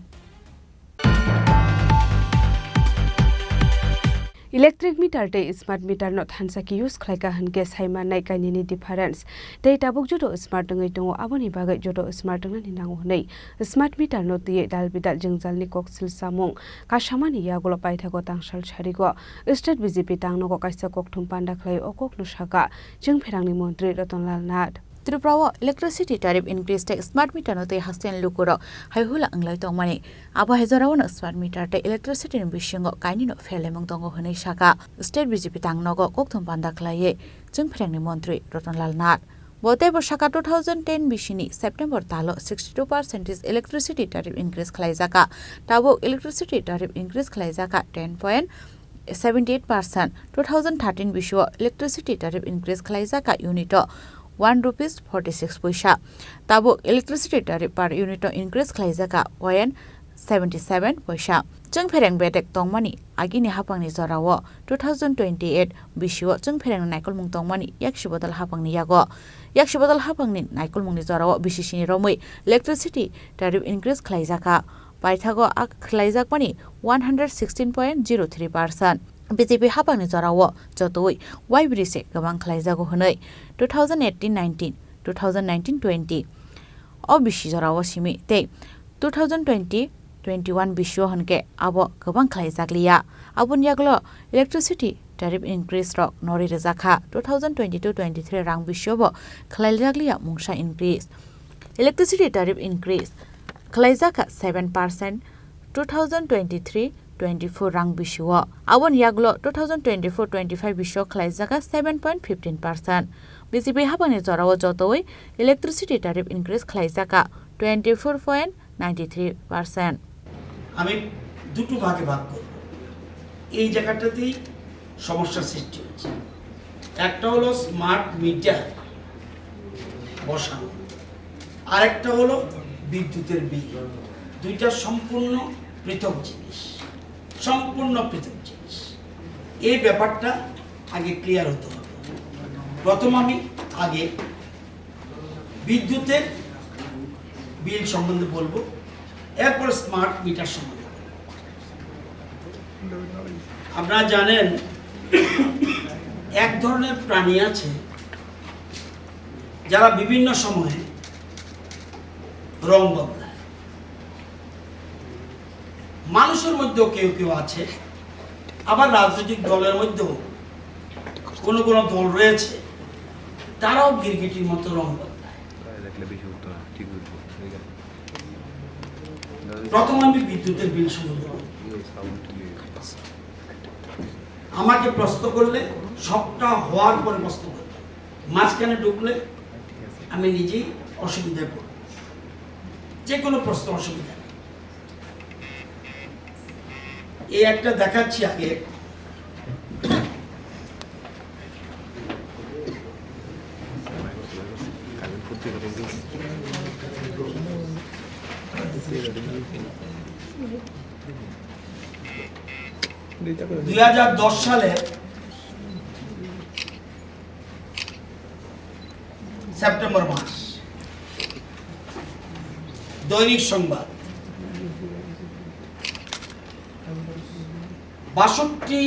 Electric meter tei smart meter no thansa khe use khlai kha hwn khe sai mannai kainwini difference. Tei tabuk joto smart wngwi tongo, aboni bagwi joto smart wngnani nango hwnwi smart meter no twiwi dal bidal jwngjal ni koksil samung kasamani yagulo paithago tangsal sarigo. State B J P tangnogo kaisa kokthum panda khlai o kokno sakha Chwngpherangni montri Ratan Lal Nath. Tripura o electricity tariff increase tei smart meter no twi hasteni lukurok hai hula wnglai tongmani. Abo hai jorao no smart meter tei electricity ni bisingo kainwi no pherlaimung tongo hwnwi sakha. State B J P tangnogo kokthum panda khlaiwi Chwngpherangni montri Ratan Lal Nath. Bo teibo sakha two thousand ten bisini September talo sixty two percent electricity tariff increase khlaijakha. Tabuk electricity tariff increase khlaijakha ten point seventy eight percent. Two thousand thirteen bisio electricity tariff increase khlaijak ka unit o one rupees forty six poisa. Tabuk electricity tariff per unit o increase khlaijak ka point seventy seven poisa. Chwngphereng bedek tongmani agini haphangni jorao two thousand twenty eight bisio chwngpherengni naikolmung tongmani yaksi bodol haphangni yago. Yaksi bodol haphangni naikolmungni jorao B C C ni romwi electricity tariff increase khlaijak ka. Paithago a khlaijakmani one hundred sixteen point zero three percent. B J P haphangni jorao jotoi Y B D se kwbang khlaijago hwnwi two thousand eighteen nineteen, two thousand nineteen twenty o bisi jorao simi tei two thousand twenty twenty-one bisio hwnkhe abo kwbang khlaijakliya. Aboni yagulo electricity tariff increase rok norwi rwjakha, two thousand twenty-two twenty-three rang bisio bo khlaijakliya mungsa increase. Electricity tariff increase khlaijak kha seven percent two thousand twenty-three twenty-four rang bisio. Aboni yagulo two thousand twenty-four twenty-five bisio khlaijak kha seven point fifteen percent. B J P haphangni jorao jotoi electricity tariff increase khlaijak kha twenty-four point ninety-three percent. আমি দুটো ভাগে ভাগ করব। এই জায়গাটাতেই সমস্যা সৃষ্টি হচ্ছে। একটা হলো স্মার্ট মিটার বসানো, আরেকটা হলো বিদ্যুতের বিল। দুইটা সম্পূর্ণ পৃথক জিনিস, সম্পূর্ণ পৃথক জিনিস। এই ব্যাপারটা আগে ক্লিয়ার হতে হবে। প্রথম আমি আগে বিদ্যুতের বিল সম্বন্ধে বলবো, এরপর স্মার্ট মিটার সম্বন্ধে বলবো। আপনারা জানেন, এক ধরনের প্রাণী আছে যারা বিভিন্ন সময়ে রং বদলায়। মানুষের মধ্যেও কেউ কেউ আছে, আবার রাজনৈতিক দলের মধ্যেও কোনো কোনো দল রয়েছে, তারাও গিরগিটির মতো রং বদলায়। প্রথম আমি বিদ্যুতের বিল সম্বন্ধে বলি। আমাকে প্রশ্ন করলে সবটা হওয়ার পরে প্রশ্ন করবে, মাঝখানে ঢুকলে আমি নিজেই অসুবিধায় পড়ব। যে কোনো প্রশ্ন অসুবিধা নেই। এই একটা দেখাচ্ছি আগে। দুই হাজার দশ সালে সেপ্টেম্বর মাস, দৈনিক সংবাদ, বাষট্টি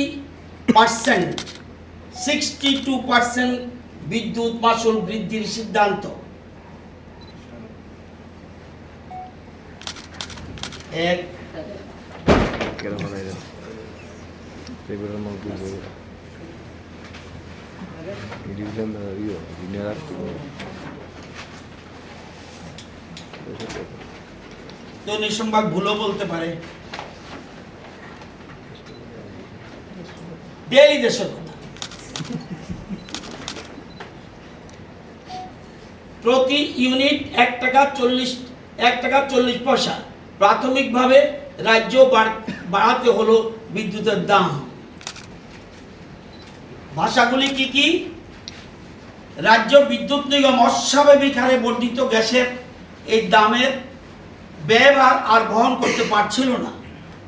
পার্সেন্ট, সিক্সটি টু পার্সেন্ট বিদ্যুৎ মাশুল বৃদ্ধির সিদ্ধান্ত। এক। Kira mana itu? Saya bilang mau dulu. Ini bilang, eh, iya, ini aku. দৈনিক সংবাদ ভুলও বলতে পারে। ডেইলি দেশের কথা। প্রতি ইউনিট এক টাকা চল্লিশ, এক টাকা চল্লিশ পয়সা। প্রাথমিকভাবে রাজ্য বাড়-, বাড়াতে হলো বিদ্যুতের দাম। ভাষাগুলি কি কি? রাজ্য বিদ্যুৎ নিগম অস্বাভাবিক হারে বর্ধিত গ্যাসের এই দামের ব্যয়ভার আর বহন করতে পারছিল না,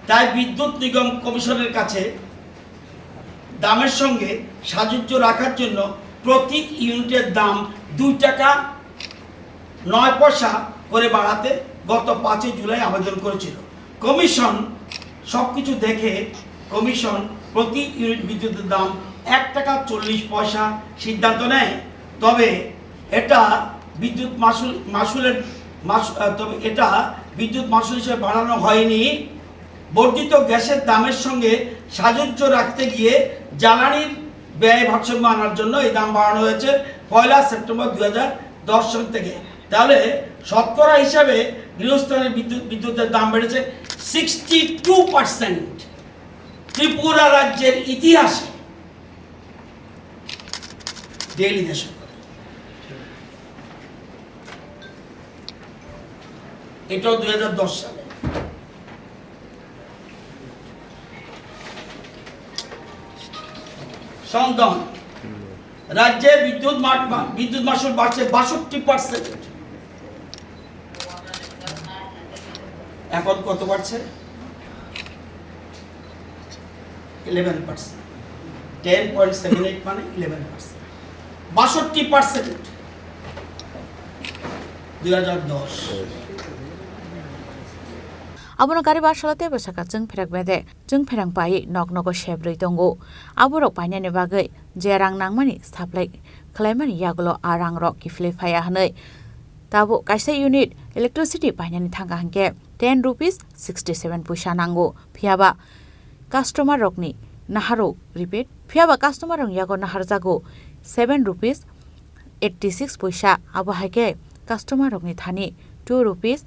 তাই বিদ্যুৎ নিগম কমিশনের কাছে দামের সঙ্গে সাযুজ্য রাখার জন্য প্রতি ইউনিটের দাম দুই টাকা নয় পয়সা করে বাড়াতে গত পাঁচই জুলাই আবেদন করেছিল। কমিশন সবকিছু দেখে কমিশন প্রতি ইউনিট বিদ্যুতের দাম এক টাকা চল্লিশ পয়সা সিদ্ধান্ত নেয়। তবে এটা বিদ্যুৎ মাশুল, মাশুলের মাস-, আহ, তবে এটা বিদ্যুৎ মাশুল হিসেবে বাড়ানো হয়নি। বর্ধিত গ্যাসের দামের সঙ্গে সাযুজ্য রাখতে গিয়ে জ্বালানির ব্যয় ভারসাম্য আনার জন্য এই দাম বাড়ানো হয়েছে পয়লা সেপ্টেম্বর দুই হাজার দশ সাল থেকে। তাহলে শতকরা হিসাবে গৃহস্থালির বিদ্যুৎ, বিদ্যুতের দাম বেড়েছে সিক্সটি টু পার্সেন্ট। ত্রিপুরা রাজ্যের ইতিহাসে ডেইলি দেশের কথা। এটাও দুই হাজার দশ সালে। সন্ধান, রাজ্যে বিদ্যুৎ মা-, মা-, বিদ্যুৎ মাশুল বাড়ছে বাষট্টি পার্সেন্ট। এখন কত বাড়ছে? Eleven percent. Ten point seven eight মানে ইলেভেন পার্সেন্ট। বাষট্টি পার্সেন্ট। দুই হাজার দশ। Abono gari basalo tei bwsaka chwng pherek bede, chwng phereng paiwi nok nogo sebrwi tongo. Aborok painani bagwi je rang nangmani supply khlaimani yagulo a rangrok kiphilwi phaiya hwnwi. Tabuk kaisa unit electricity painani thangkha hwnkhe ten rupees sixty seven puisa nango, phiyaba customer rokni naharo repeat, phiyaba customer rokni yago naharjago seven rupees eighty six puisa, abo hai khe customer rokni thani two rupees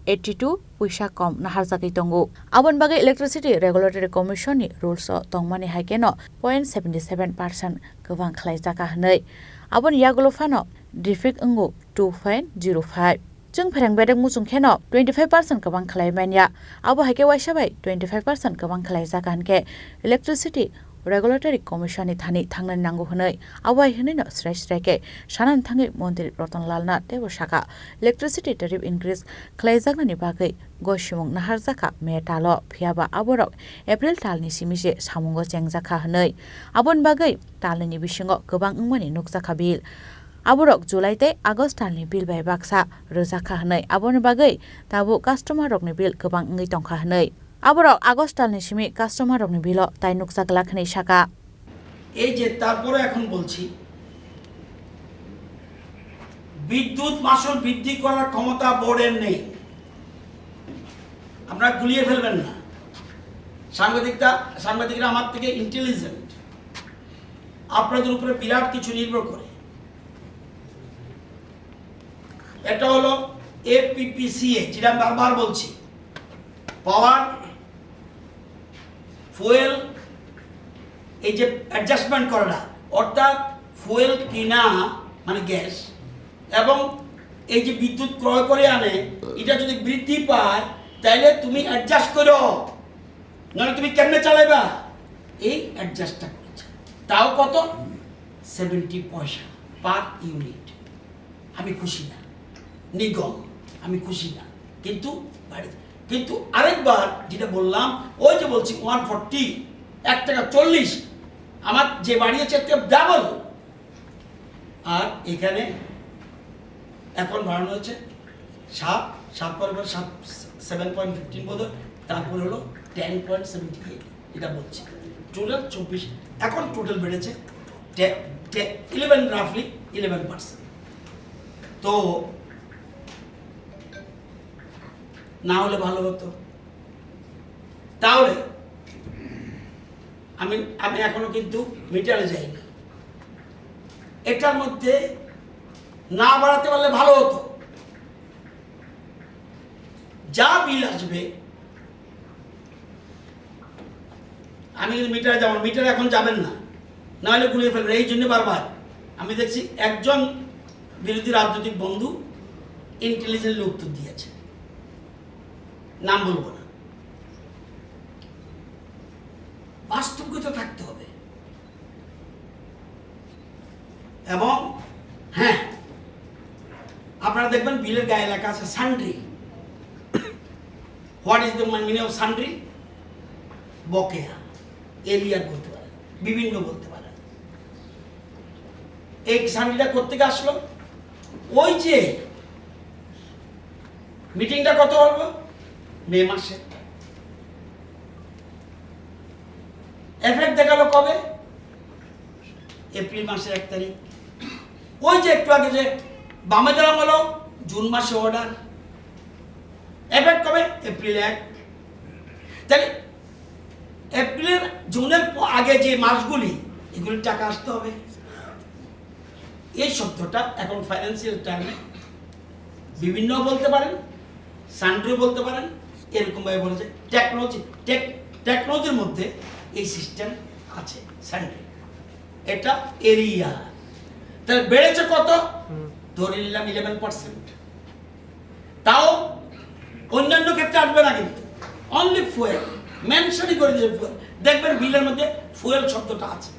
eighty two puisa kom naharjagwi tongo. Aboni bagwi Electricity Regulatory Commission ni rules o tongmani hai kheno point seventy seven percent kwbang khlaijak kha hwnwi. Aboni yagulo phano defect wngo two point zero five. Chwng phereng bedek muchung kheno twenty five percent kwbang khlai manya. Abo hai khe waisa bai twenty five percent kwbang khlaijak kha hwnkhe Electricity Regulatory Commission ni thani thangnani nango hwnwi, abo hai hwnwino srai srai khe sanani thangwi Montri Ratan Lal Nath teibo sakha, electricity tariff increase khlaijaknani bagwi gosimung naharjakha May talo, phiyaba aborok April talni simi se samungo chengjakha hwnwi. Aboni bagwi talnini bisingo kwbang wngmani nukjakha bill. Aborok July tei August talni bill bai baksa rwjakha hwnwi, aboni bagwi tabuk customer rokni bill kwbang wngwi tongkha hwnwi. Aborok August talni simi customer rokni bill o tai nukjak glak hwnwi sakha. এই যে তারপরে এখন বলছি, বিদ্যুৎ মাশুল বৃদ্ধি করার ক্ষমতা বোর্ডের নেই। আপনারা গুলিয়ে ফেলবেন না। সাংবাদিকরা, সাংবাদিকরা আমার থেকে ইন্টেলিজেন্ট। আপনাদের উপরে বিরাট কিছু নির্ভর করে। এটা হলো এপিপিসিএ, যেটা আমি বারবার বলছি, পাওয়ার, ফুয়েল, এই যে অ্যাডজাস্টমেন্ট করাটা, অর্থাৎ ফুয়েল কিনা, মানে গ্যাস, এবং এই যে বিদ্যুৎ ক্রয় করে আনে, এটা যদি বৃদ্ধি পায়, তাহলে তুমি অ্যাডজাস্ট করো। নাহলে তুমি কেমনে চালাইবা? এই অ্যাডজাস্টটা করছে, তাও কত? সেভেন্টি পয়সা পার ইউনিট। আমি খুশি না, নিগম, আমি খুশি না, কিন্তু বাড়ি। কিন্তু আরেকবার যেটা বললাম, ওই যে বলছি ওয়ান ফর্টি, এক টাকা চল্লিশ, আমার যে বাড়িয়েছে এর ডাবল। আর এখানে এখন বাড়ানো হয়েছে সাত, সাত পরে পরে সাত, সেভেন পয়েন্ট ফিফটিন বোধ হয়, তারপরে হলো টেন পয়েন্ট সেভেন্টি এইট, এটা বলছি। টোটাল চব্বিশ, এখন টোটাল বেড়েছে ইলেভেন, রাফলি ইলেভেন পার্সেন্ট। তো না হলে ভালো হতো। তাহলে আমি, আমি এখনো কিন্তু মিটারে যাইনি। এটার মধ্যে না বাড়াতে পারলে ভালো হতো। যা বিল আসবে, আমি কিন্তু মিটারে যাবো, মিটারে এখন যাবেন না, না হলে গুলিয়ে ফেলবেন। এই জন্য বারবার আমি দেখছি একজন বিরোধী রাজনৈতিক বন্ধু ইন্টেলিজেন্টলি উত্তর দিয়েছে, নাম বলবো না। বাস্তবিকতা থাকতে হবে। এবং হ্যাঁ, আপনারা দেখবেন বিলের গায়ে লেখা আছে sundry. What is the meaning of sundry? বকেয়া, এরিয়ার বলতে পারেন, বিভিন্ন বলতে পারেন। এই সান্ড্রিটা কোত্থেকে আসলো? ওই যে মিটিংটা কত হলো? মে মাসে। এফেক্ট দেখালো কবে? এপ্রিল মাসের এক তারিখ। ওই যে একটু আগে যে বামে দাঁড়ানো হলো, জুন মাসে অর্ডার। এফেক্ট কবে? এপ্রিল এক। তাহলে এপ্রিলের, জুনের প-, আগে যে মাসগুলি, এগুলির টাকা আসতে হবে। এই শব্দটা এখন ফাইন্যান্সিয়াল টার্মে বিভিন্ন বলতে পারেন, সান্ড্রি বলতে পারেন, এরকমভাবে বলেছে টেকনোলজি, টেক-, টেকনোলজির মধ্যে এই সিস্টেম আছে সান্ড্রি। এটা এরিয়া। তাহলে বেড়েছে কত? হুম। ধরে নিলাম ইলেভেন পার্সেন্ট। তাও অন্যান্য ক্ষেত্রে আসবে না, কিন্তু অনলি ফুয়েল, মেনশনই করে দিয়েছে ফুয়েল। দেখবেন বিলের মধ্যে ফুয়েল শব্দটা আছে।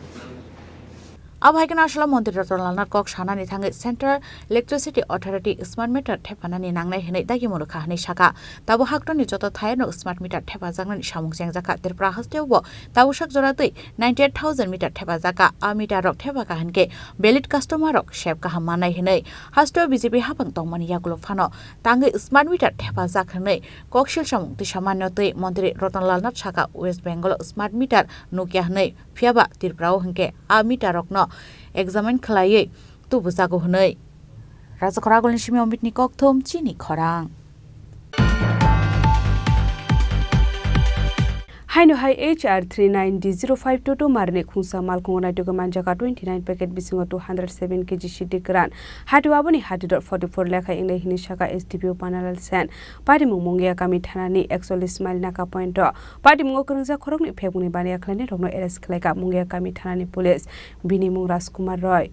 Abo hai kheno asolo Montri Ratan Lal Nath kok sanani thangwi Central Electricity Authority smart meter thephanani nangnai hwnwi dagi mwnwkha hwnwi sakha. Tabuk haktorni joto thayano smart meter thepajaknani samung chengjakha. Tripura hasteo bo tabuksak jora twi ninety eight thousand meter thepajakha. A meter rok thepakha hwnkhe valid customer rok sep kaham mannai hwnwi hasteo B J P hapang tongmani yagulo phano tangwi smart meter thepajak hwnwi koksil samung twisamano twi Montri Ratan Lal Nath sakha West Bengal o smart meter nukya hwnwi. Phiyaba Tripura o hwnkhe a meter rokno examine khwlaiwi tubujago hwnwi. Rajakhor Agulni simi Omitni kokthum chini khorang. Haino hai H R three nine D zero five two two marni khungsa malkhungo naitugwi manjaka twenty nine packet bisingo two hundred seven K G sidi kwran. Hatio aboni hatidor forty four lekha wngnai hwnwi sakha S D P O Panalal Sen. Patimung Mungia kami thanani ekchollish mile naka point o. Patimungo kwrwngjak khoroknwi phekmungni baniya khlainairokno arrest khlaikha Mungia kami thanani police. Bini mung Rajkumar Roy.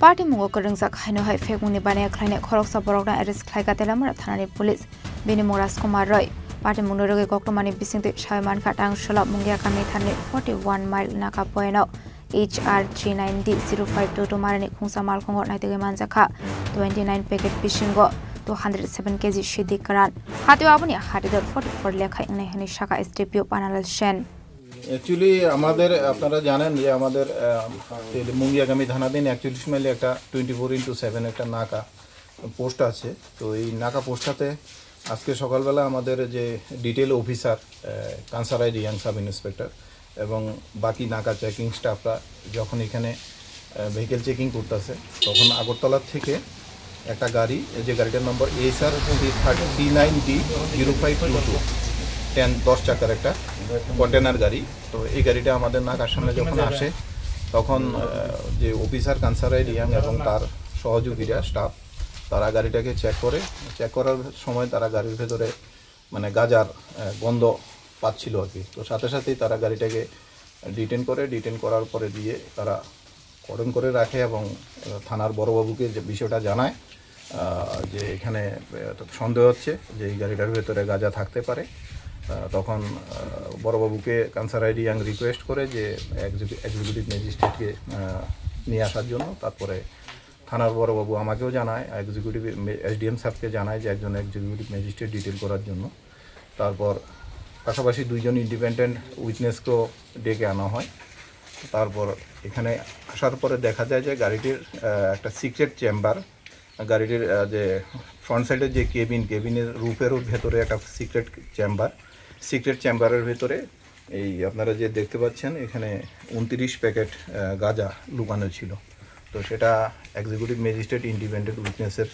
Patimungo kwrwngjak haino hai phekmungni baniya khlainai khoroksa borokno arrest khlaikha Telamara thanani police. Bini mung Rajkumar Roy. Patimungno rwgwi koktwmani bisingtwi sawi mankha Tangsala Mungia kami thanani forty one mile naka poino H R three nine D zero five two two marani khungsa malkhungo naitugwi manjakha. Twenty nine packet bisingo two hundred seven K G sidi kwran. Hatio aboni hatidor forty four lekha wngnai hwnwi sakha S D P O Panalal Sen. Actually আমাদের, আপনারা জানেন যে আমাদের, আহ, এই মুঙ্গিয়াকামী থানাধীন একচল্লিশ মাইলে একটা টোয়েন্টি ফোর ইন্টু সেভেন একটা নাকা পোস্ট আছে। তো এই নাকা পোস্টটাতে আজকে সকালবেলা আমাদের যে ডিটেইল অফিসার, আহ, কানসারাই রিয়াং সাব ইন্সপেক্টর এবং বাকি নাকা চেকিং স্টাফরা যখন এখানে, আহ, ভেহিকেল চেকিং করতেছে, তখন আগরতলা থেকে একটা গাড়ি, যে গাড়িটার নম্বর H R three nine D zero five two two, ten, দশ চাকার একটা কন্টেনার গাড়ি। তো এই গাড়িটা আমাদের নাকার সামনে যখন আসে, তখন আহ, যে অফিসার কানসারাই রিয়াং এবং তার সহযোগীরা, স্টাফ, তারা গাড়িটাকে চেক করে। চেক করার সময় তারা গাড়ির ভেতরে মানে গাঁজার আহ, গন্ধ পাচ্ছিল আর কি। তো সাথে সাথেই তারা গাড়িটাকে ডিটেন করে, ডিটেন করার পরে দিয়ে তারা কর্ডন করে রাখে এবং আহ, থানার বড়বাবুকে যে বিষয়টা জানায়, আহ, যে এখানে আহ, সন্দেহ হচ্ছে যে এই গাড়িটার ভেতরে গাঁজা থাকতে পারে। আহ, তখন আহ, বড়বাবুকে কানসারাই রিয়াং রিকোয়েস্ট করে যে এক্সিকিউটিভ ম্যাজিস্ট্রেটকে নিয়ে আসার জন্য। তারপরে থানার বড়বাবু আমাকেও জানায়, এক্সিকিউটিভ এসডিএম স্যারকে জানায় যে একজন এক্সিকিউটিভ ম্যাজিস্ট্রেট ডিটেন করার জন্য। তারপর পাশাপাশি দুইজন ইন্ডিপেন্ডেন্ট উইটনেসকেও ডেকে আনা হয়। তারপর এখানে আসার পরে দেখা যায় যে গাড়িটির আহ, একটা সিক্রেট চেম্বার, গাড়িটির আহ, যে ফ্রন্ট সাইডের যে কেবিন, কেবিনের রুফেরও ভেতরে একটা সিক্রেট চেম্বার। সিক্রেট চেম্বারের ভেতরে এই আপনারা যে দেখতে পাচ্ছেন, এখানে উনত্রিশ প্যাকেট আহ, গাঁজা লুকানো ছিল। তো সেটা এক্সিকিউটিভ ম্যাজিস্ট্রেট ইন্ডিপেন্ডেন্ট উইটনেসের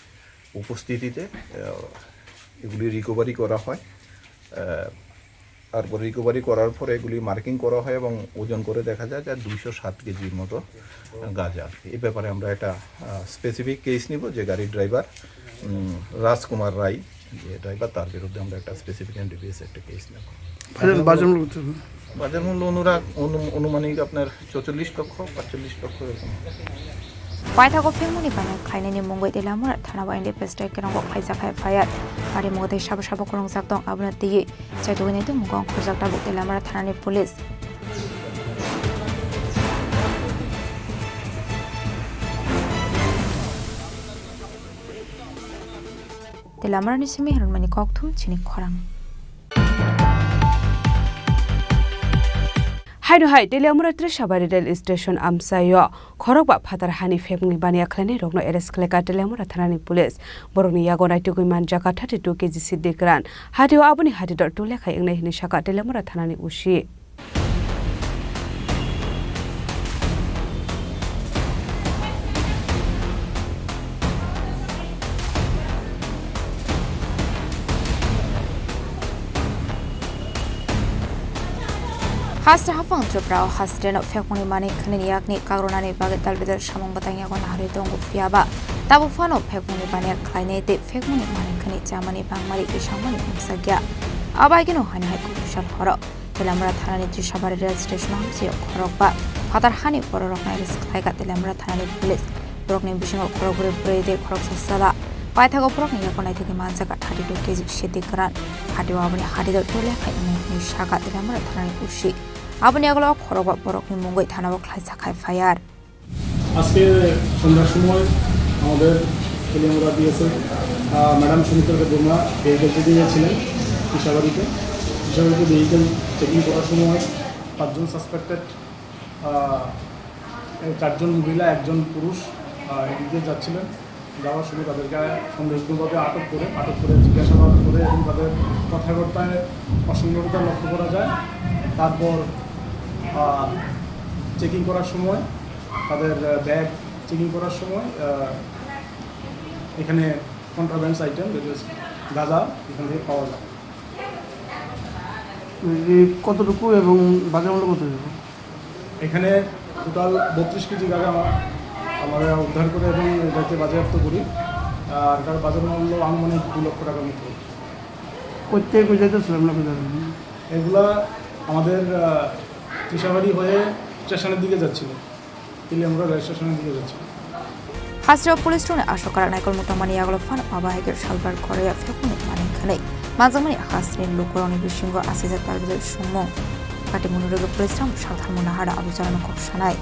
উপস্থিতিতে আহ, এগুলি রিকভারি করা হয়। আহ, তারপর রিকভারি করার পরে এগুলি মার্কিং করা হয় এবং ওজন করে দেখা যায় যে দুইশো সাত কেজির মতো গাঁজা। এই ব্যাপারে আমরা একটা স্পেসিফিক কেস নিব যে গাড়ির ড্রাইভার রাজকুমার রায়, যে ড্রাইভার, তার বিরুদ্ধে আমরা একটা স্পেসিফিক এনডিপিএস একটা কেস নেব। বাজার মূল্য কত? বাজার মূল্য অনুরা-, অনু-, অনুমানিক আপনার চৌচল্লিশ লক্ষ, পাঁচচল্লিশ লক্ষ এরকম। Paithago phengmani bani khlainani mungwi Teliamura thana o N D P S tei kwrwngbo khlaijak hai F I R. Ari mungwi tei sabo sabo kwrwngjak tong, abono twiwi chaitugwi nai tongmung khorjak tabuk Teliamura thanani police. Teliamurani simi hwnmani kokthum chini khorang. Haino hai Teliamura Trisabari rail station amchaio khorokba phatar hani phekmungni baniya khlainai rokno arrest khlaikha Teliamura thanani police. Borokni yago naitugwi manjakha thirty two K G siddi kwran. Hatio aboni hatidor tule khai wngnai hwnwi sakha Teliamura thanani O C. Haste haphang Tripura o haste no phekmungni manwi khwnini yakni kagrwnani bagwi dalbidal samung bwtang yago naharwi tongo, phiyaba tabuk phano phekmungni baniya khlainai tei phekmungni manwi khwnwi chamani bangmari kisangmani mungsakya. Abo haikhe no hani hai kufur sal horo Teliamura thanani Trisabari rail station hamsio khorokba phatar hani bororokno arrest khlaikha Teliamura thanani police. Borokni bisingo khorokbrwi bwrwi tei khoroksa chwla. Paithago borokni yago naitugwi manjakha thirty two K G siddi kwran. Hatio aboni hatidor tole khai wngwi hwnwi sakha Teliamura thanani O C. Aboni yagulo khorokba borokni mungwi thanao khlaijak hai F I R. আজকে সন্ধ্যার সময় আমাদের তেলিয়ামুড়া বিএসএফ, আহ, ম্যাডাম সুমিত্রা দেববর্মা ভেহিকল চেকিংয়ে ছিলেন দিশাবাড়িতে। দিশাবাড়িতে vehicle checking করার সময় পাঁচজন সাসপেক্টেড, আহ, এই চারজন মহিলা, একজন পুরুষ, আহ, এদিকে যাচ্ছিলেন। যাওয়ার সময় তাদেরকে সন্দেহজনকভাবে আটক করে, আটক করে জিজ্ঞাসাবাদ করে এবং তাদের কথাবার্তায় অসঙ্গততা লক্ষ্য করা যায়। তারপর, আহ, চেকিং করার সময় তাদের, আহ, ব্যাগ চেকিং করার সময়, আহ, এখানে কন্ট্রাব্যান্ডস আইটেম, যেটা হচ্ছে গাঁজা, এখান থেকে পাওয়া যায়। এই কতটুকু এবং বাজার মূল্য কত হইব? এখানে টোটাল বত্রিশ কেজি গাঁজা আমা-, আমরা উদ্ধার করি এবং এটাকে বাজেয়াপ্ত করি। আর এটার বাজার মূল্য আনুমানিক দু লক্ষ টাকার মতো। কোথেকে কই যাইতেছিল আপনার বাজারে? এগুলা আমাদের, আহ, তৃষাবাড়ি হয়ে স্টেশনের দিকে যাচ্ছিল। তেলিয়ামুড়া রেল স্টেশনের দিকে যাচ্ছিল। Hasteo police rokni aswk kwrak naikolmung tongmani yagulo phano abo hai khe salbrar khoraya phekmani manwi khwnwi manjakmani hasteni lukurokni bisingo asijak target sumung. Katimungni rwgwi police rok saltharmung nahar abo jorano kok sanai.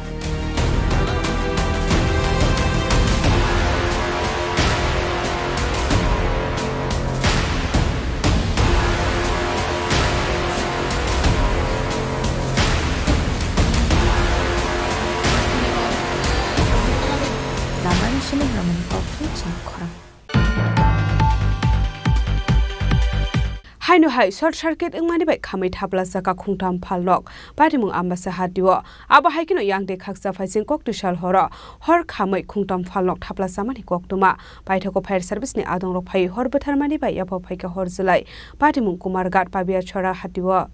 Lamani simi ramani kok chini khorang. Haino hai short circuit wngmani bai khamwi thapla chakha khungtam phalnok, patimung Ambasa hatio. Abo hai kheno yang de khaksa phaising koktwi sal horo hor khamwi khungtam phalnok thapla chamani koktwma. Paithago fire service ni adongrok phai hor bwtharmani bai yapha phaikha hor jwlai, patimung Kumarghat Pabiachora hatio.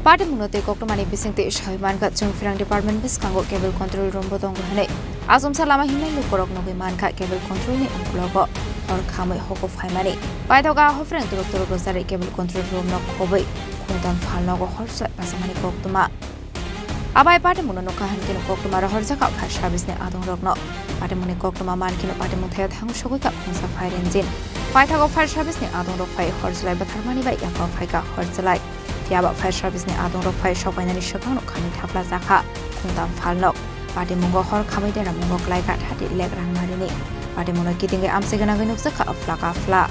Patimungno tei koktwmani bisingtwi sawi mankha, chwng pherang department bwskango cable control room bo tongo hwnwi. Achomsa lama himnai lukurok nugwi mankha cable control ni uklogo hor khamwi hoko phaimani. Paithago hophreng turuk turuk rwchari cable control room no khobwi khungtam phalnogo hor jwlai pasamani koktwma. Abai patimungno nukha hwnkheno koktwma rohorjakha fire service ni adongrokno. Patimungni koktwma mankheno patimung thaya thangwi sogwikha khungsa fire engine. Paithago fire service ni adongrok phai hor jwlai bwtharmani bai yapha phaikha hor jwlai. Phiyaba fire service ni adongrok phai sokpainani swkangno khamwi thapla jakha khungtam phalnok. Patimungo hor khamwi deramungo klaikha thirty lakh rang narini. Patimungno kitingwi amchai gwnangwi nukjakha aphla kaphla.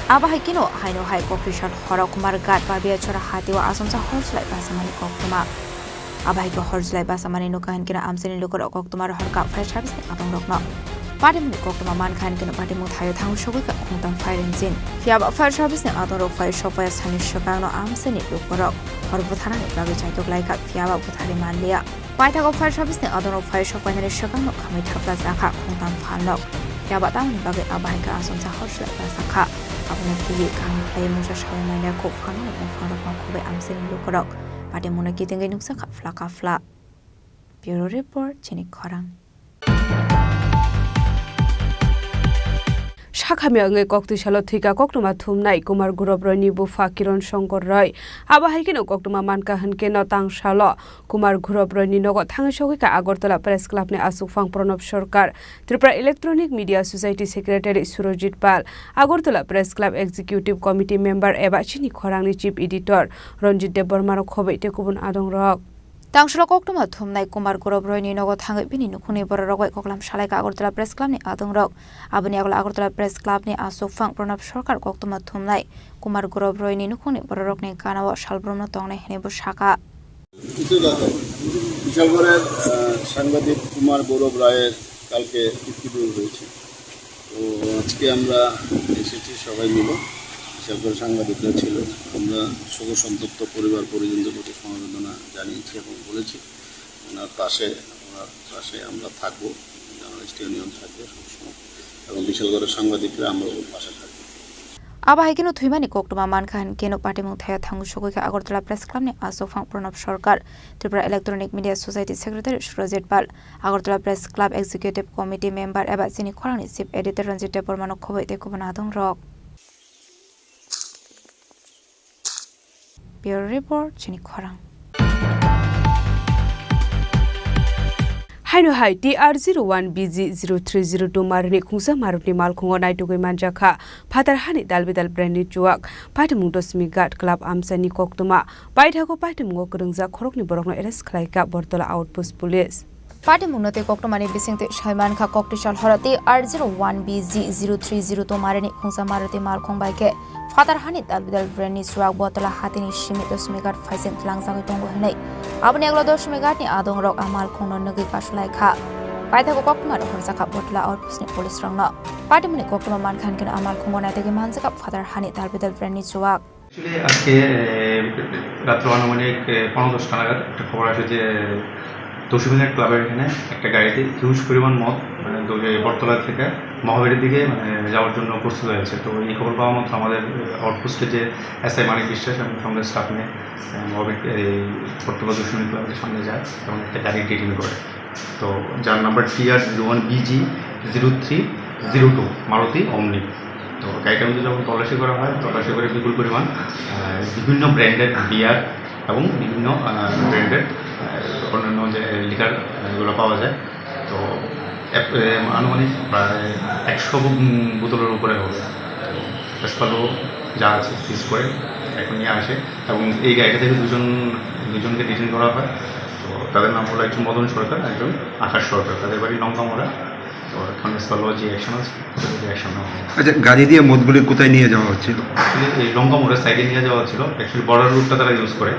Abo hai kheno haino hai koktwi sal horo Kumarghat Pabiachora hatio achomsa hor jwlai pasamani koktwma. Abo hai khe hor jwlai basamani nukha hwnkheno amchaini lukurok koktwma rohorkha fire service ni adongrokno. Patimungni koktwma mankha hwnkheno patimung thaio thangwi sogwikha khungtam fire engine. Phiyaba fire service ni adongrok phai sokpaiya sani swkangno amchaini lukurok hor butharnani bagwi chaitok laikha, phiyaba butharwi manliya. Paithago fire service ni adongrok phai sokpainani swkangno khamwi thapla jakha khungtam phalnok. Phiyaba tamoni bagwi abo hai khe achomsa hor jwlai bajakha. Abono twiwi kaham khlaiwi mungsa sawi manya kho phalnokni buphangrokno khobwi amchaini lukurok. Patimungno kitingwi nukjakha phlaka phla. Bureau Report, chini khorang. Sakhamya wngwi koktwi salo thwika koktwma thumnai Kumar Gurop Roy ni bupha Kiron Shankar Roy. Abo hai kheno koktwma mankha hwnkheno tang salo Kumar Gurop Roy ni nogo thangwi sogwikha Agartala Press Club ni aswkphang Pranab Sarkar, Tripura Electronic Media Society Secretary Surojit Pal, Agartala Press Club Executive Committee member eba chini khorangni Chief Editor Ranjit Debbarma rok khobwi tei kubun adongrok. Tangsulo koktwma thumnai Kumar Gurop Roy ni nogo thangwi bini nukhungni bororok bai koklam salaikha Agartala Press Club ni adongrok. Aboni yagulo Agartala Press Club ni aswkphang Pranab Sarkar koktwma thumnai Kumar Gurop Roy ni nukhungni bororokni ganao salbrumno tongnai hwnwi bo sakha. বিশালগড়ের, আহ, সাংবাদিক কুমার গৌরব রায়ের কালকে মৃত্যুদণ্ড হয়েছে। তো আজকে আমরা এসেছি সবাই মিলে, বিশালগড় সাংবাদিকরা ছিল। আমরা শোক সন্তপ্ত পরিবার পরিজনদের প্রতি সমবেদনা জানিয়েছি এবং বলেছি, ওনার পাশে, ওনার পাশে আমরা থাকবো, জার্নালিস্ট ইউনিয়ন থাকবে সবসময়, এবং বিশালগড়ের সাংবাদিকরা আমরা ওর পাশে থাকবো। Abo hai kheno thwimani koktwma mankha hwnkheno patimung thaya thangwi sogwikha Agartala Press Club ni aswkphang Pranab Sarkar, Tripura Electronic Media Society Secretary Surojit Pal, Agartala Press Club Executive Committee member eba chini khorangni Chief Editor Ranjit Debbarma no khobwi tei kubun adongrok. Bureau Report, chini khorang. Haino hai T R zero one B G zero three zero two marini khungsa marutni malkhungo naitugwi manjakha phatar hani dalbidal brandni chuwak, patimung Dosmi Ghat Club amchaini koktwma. Paithago patimungo kwrwngjak khoroknwi borokno arrest khlaikha Bortola Outpost Police. Patimungno tei koktwmani bisingtwi saimankha koktwi sal horo T R zero one B G zero three zero two marini khungsa Maruti malkhung bai khe phatar hani dalbidal brandni chuwak Bortola hatini simi Dosmi Ghat phaising tlangjagwi tongo hwnwi. Aboni yagulo Dosmi Ghatni adongrok a malkhungno nugwi kasulaikha. Paithago koktwma rohorjakha Bortola Outpostni police rokno. Patimungni koktwma mankha hwnkheno a malkhungo naitugwi manjakha phatar hani dalbidal brandni chuwak. Actually, আজকে, এ, রাত্র আনুমানিক, এ, পৌনে দশটা নাগাদ একটা খবর আসে যে, এ, দশমী নাইট ক্লাবের এখানে একটা গাড়িতে হিউজ পরিমাণ মদ, মানে, দৌড়ে বটতলা থেকে মহাবীরের দিকে, মানে, যাওয়ার জন্য প্রস্তুত হয়ে আছে। তো এই খবর পাওয়া মাত্র আমাদের আউটপোস্টে যে এসআই মানিক বিশ্বাস এবং সঙ্গে স্টাফ নিয়ে, এ, মহাবীর, এই বটতলা দশমী ক্লাবের সামনে যায় এবং একটা গাড়ি ডিটেইন করে। তো যার number T R zero one B G zero three zero two, Maruti অমনি। তো গাড়িটার মধ্যে যখন তল্লাশি করা হয়, তল্লাশি করে বিপুল পরিমাণ, আহ, বিভিন্ন ব্র্যান্ডের বিয়ার এবং বিভিন্ন, আহ, ব্র্যান্ডের, আহ, অন্যান্য যে লিকার, আহ, এগুলো পাওয়া যায়। তো এক-, এ, আনুমানিক প্রায় একশো বো-, উম, বোতলের উপরে হবে। প্রেস পালো যা আছে সিজ করে এখন নিয়ে আসে, এবং এই গাড়িটা থেকে দুজন, দুজনকে ডিটেইন করা হয়। তো তাদের নাম হলো একজন মদন সরকার, একজন আকাশ সরকার। তাদের বাড়ি লঙ্কামোড়া। তো এখন প্রেস পালো যে অ্যাকশন আছে, ওদের অ্যাকশন নেওয়া হবে। আচ্ছা, গাড়ি দিয়ে মদগুলি কোথায় নিয়ে যাওয়া হচ্ছিল? Actually, এই লঙ্কামোড়ের সাইডে নিয়ে যাওয়া হচ্ছিল। Actually, বর্ডার রুটটা তারা ইউজ করে।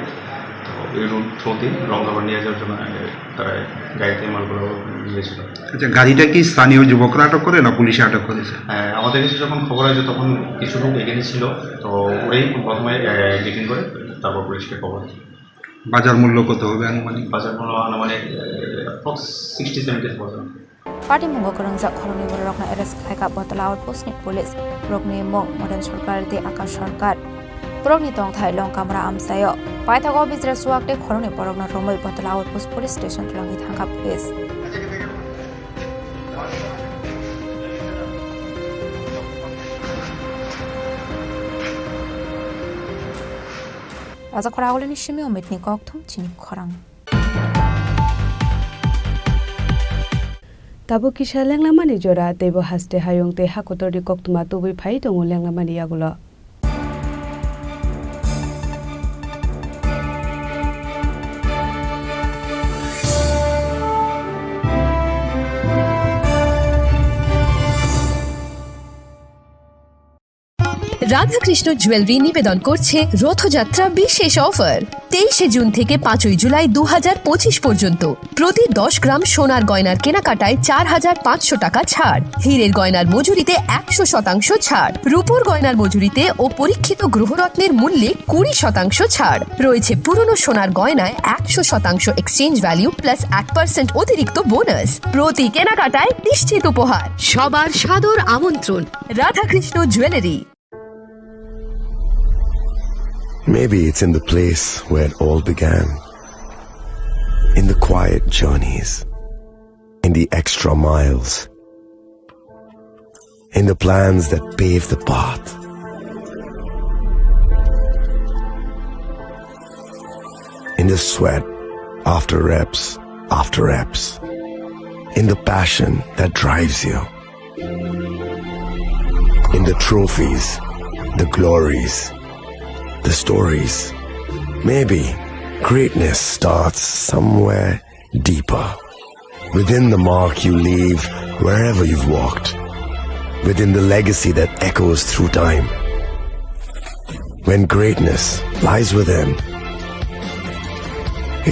তো এই রুট থ্রুতেই লঙ্কামোড় নিয়ে যাওয়ার জন্য, এ, তারা গাড়িতে মালগুলো নিয়েছিল। আচ্ছা, গাড়িটা কি স্থানীয় যুবকরা আটক করে না পুলিশে আটক করেছে? হ্যাঁ, আমাদের কাছে যখন খবর আসে তখন কিছু লোক এখানে ছিল, তো ওরাই প্রথমে, এ, ডিটেইন করে, তারপর পুলিশকে খবর দেয়। বাজার মূল্য কত হবে আনুমানিক? বাজার মূল্য আনুমানিক, এ, approx sixty seventy thousand. Patimungo kwrwngjak khoroknwi bororokno arrest khlaikha Botala Outpost ni police. Borokni mung Moden Sarkar tei Akash Sarkar. Borokni tongthai Longkamra amchaio. Paithago bijra chuak tei khoroknwi borokno romwi Botala Outpost Police Station twlangwi thangkha police. Raja Khoragulini simi Omitni kokthum chini khorang. Tabuk kisa lenglamani jora, teibo haste hayung tei hakotorni koktwma tubui phai tongo lenglamani yagulo. Radhakrishna jewellery নিবেদন করছে রথযাত্রা বিশেষ অফার। তেইশে জুন থেকে পাঁচই জুলাই দু হাজার পঁচিশ পর্যন্ত প্রতি দশ গ্রাম সোনার গয়নার কেনাকাটায় চার হাজার পাঁচশো টাকা ছাড়, হীরের গয়নার মজুরিতে একশো শতাংশ ছাড়, রূপোর গয়নার মজুরিতে ও পরীক্ষিত গ্রহরত্নের মূল্যে কুড়ি শতাংশ ছাড়। রয়েছে পুরনো সোনার গয়নায় একশো শতাংশ এক্সচেঞ্জ ভ্যালু প্লাস এক পার্সেন্ট অতিরিক্ত বোনাস। প্রতি কেনাকাটায় নিশ্চিত উপহার। সবার সাদর আমন্ত্রণ। Radhakrishna jewellery. Maybe it's in the place where it all began. In the quiet journeys. In the extra miles. In the plans that pave the path. In the sweat after reps after reps. In the passion that drives you. In the trophies, the glories, the stories. Maybe greatness starts somewhere deeper. Within the mark you leave wherever you've walked. Within the legacy that echoes through time. When greatness lies within,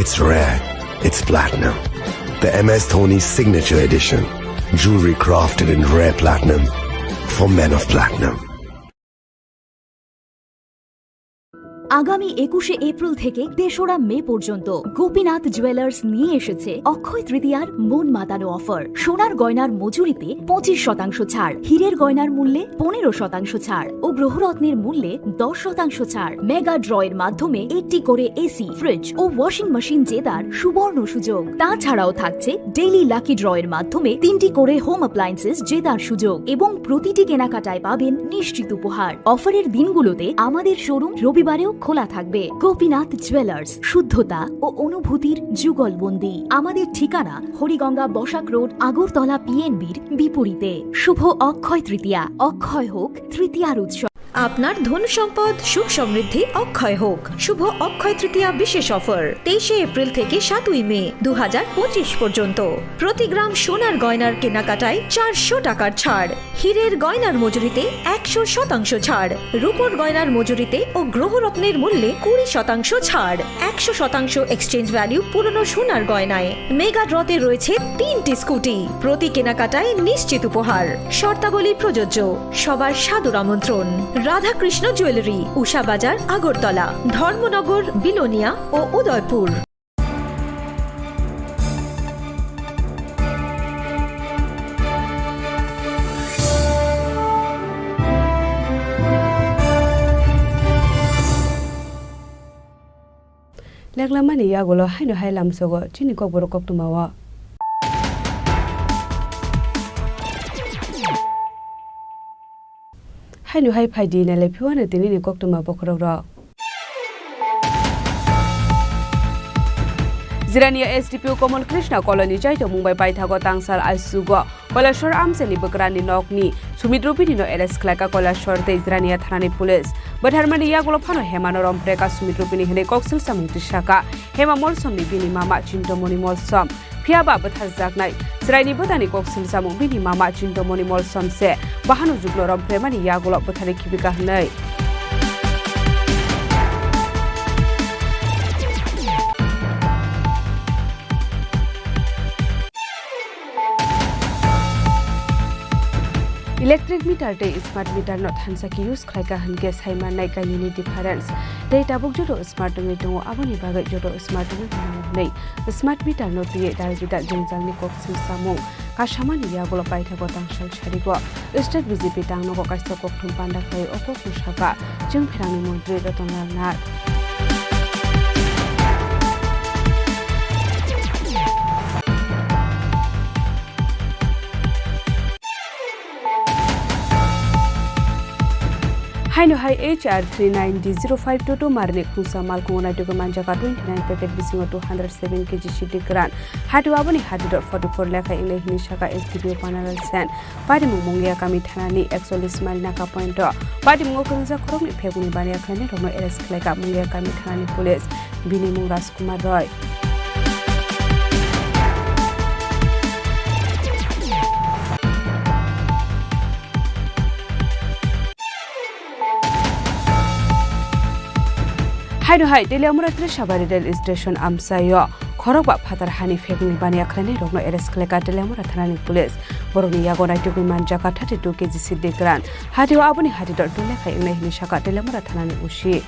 it's rare, it's platinum. The M S Dhoni Signature Edition. Jewelry crafted in rare platinum for men of platinum. আগামী একুশে এপ্রিল থেকে তেসরা মে পর্যন্ত গোপীনাথ জুয়েলার্স নিয়ে এসেছে অক্ষয় তৃতীয়ার মন মাতানো অফার। সোনার গয়নার মজুরিতে পঁচিশ শতাংশ ছাড়, হীরের গয়নার মূল্যে পনেরো শতাংশ ছাড় ও গ্রহরত্নের মূল্যে দশ শতাংশ ছাড়। মেগা ড্র এর মাধ্যমে একটি করে এসি, ফ্রিজ ও ওয়াশিং মেশিন জেতার সুবর্ণ সুযোগ। তাছাড়াও থাকছে ডেইলি লাকি ড্র এর মাধ্যমে তিনটি করে হোম অ্যাপ্লায়েন্সেস জেতার সুযোগ এবং প্রতিটি কেনাকাটায় পাবেন নিশ্চিত উপহার। অফারের দিনগুলোতে আমাদের শোরুম রবিবারেও খোলা থাকবে। গোপীনাথ জুয়েলার্স, শুদ্ধতা ও অনুভূতির যুগলবন্দি। আমাদের ঠিকানা হরিগঙ্গা বসাক রোড, আগরতলা পিএনবির বিপরীতে। শুভ অক্ষয় তৃতীয়া, অক্ষয় হোক তৃতীয়ার উৎসব। আপনার ধন সম্পদ সুখ সমৃদ্ধি অক্ষয় হোক। শুভ অক্ষয় তৃতীয়া বিশেষ অফার, তেইশে এপ্রিল থেকে সাতই মে দু হাজার পঁচিশ পর্যন্ত। প্রতি গ্রাম সোনার গয়নার কেনাকাটায় চারশো টাকার ছাড়, হীরের গয়নার মজুরিতে একশো শতাংশ ছাড়, রূপোর গয়নার মজুরিতে ও গ্রহরত্নের মূল্যে কুড়ি শতাংশ ছাড়, একশো শতাংশ এক্সচেঞ্জ ভ্যালু পুরনো সোনার গয়নায়। মেগা ড্রতে রয়েছে তিনটি স্কুটি, প্রতি কেনাকাটায় নিশ্চিত উপহার। শর্তাবলী প্রযোজ্য। সবার সাদর আমন্ত্রণ। রাধাকৃষ্ণ জুয়েলারি, উষা বাজার, আগরতলা, ধর্মনগর, বিলোনিয়া ও Udaipur. Lenglamani yagulo haino hai lamsogo chini kokborok koktwmao. Haino hai phaidi nailai phiwano tinini koktwma bokhorokrok. Jirania S D P O Komol Krishna Koloni chaitomung bai paithago tangsal aisugo Koilashor amchaini bwkrani nokni Sumit Rupini no arrest khlaika Koilashor tei Jirania thanani police. Bwtharmani yagulo phano Hemano rompreka Sumit Rupini hinwi koksil samung tisaka. Hema Molsomni bini mama Chintomoni Molsom. Phiyaba bwtharjaknai chwraini bwtani koksil samung bini mama Chintomoni Molsom se. Bahano juklo rompremani yagulo bwthari khibika hinwi. Electric meter tei smart meter no thansa khe use khlaika hinkhe saimannai kainwini difference. Tei tabuk joto smart wngwi tongo, aboni bagwi joto smart wngwi tongo hinwi smart meter no twiwi dal bidal jwngjalni koksil samung kasamani yagulo paithago tangsal sarigo. State B J P tangnogo kaisa kokthum panda khlai o kokno saka chwng pherangni montri Ratan Lal Nath. Haino hai H R three nine D zero five two two marni khungsa malkhungo naitugwi manjaka twenty nine packet bisingo two hundred seven K G siddi kwran. Hatio aboni hati dot forty four lekha inglai hinwi saka S D P O Panaral Sen. Patimung Mungia kami thanani ekchollis mile naka point o. Patimung o kwrwngjak khoroknwi phekuni baniya khlainai rokno arrest khlaika Mungia kami thanani police. Bini mung Rajkumar Roy. Haino hai Teliamura Trisabari rail station amchaio khorokba phatar hani phekni baniya khlainai rokno arrest khlaika Teliamura thanani police. Borokni yago naitugwi manjaka thirty two K G siddi kwran. Hatio aboni hati dot two lekha inglai hinwi saka Teliamura thanani O C.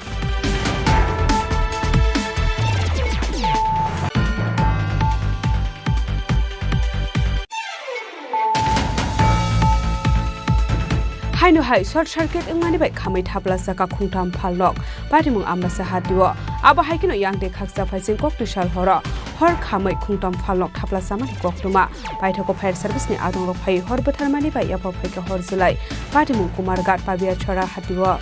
Haino hai short circuit wngmani bai khamwi thaplasa ka khungtham phalnok patimung Ambasa hatio. Abo hai kheno yang de khaksa phaising koktwi sal horo hor khamwi khungtham phalnok thaplasamani koktwma. Paithago fire service ni adongrok phai hor bwtharmani bai yapha phaikha hor July. Patimung Kumarghat Pabiachora hatio.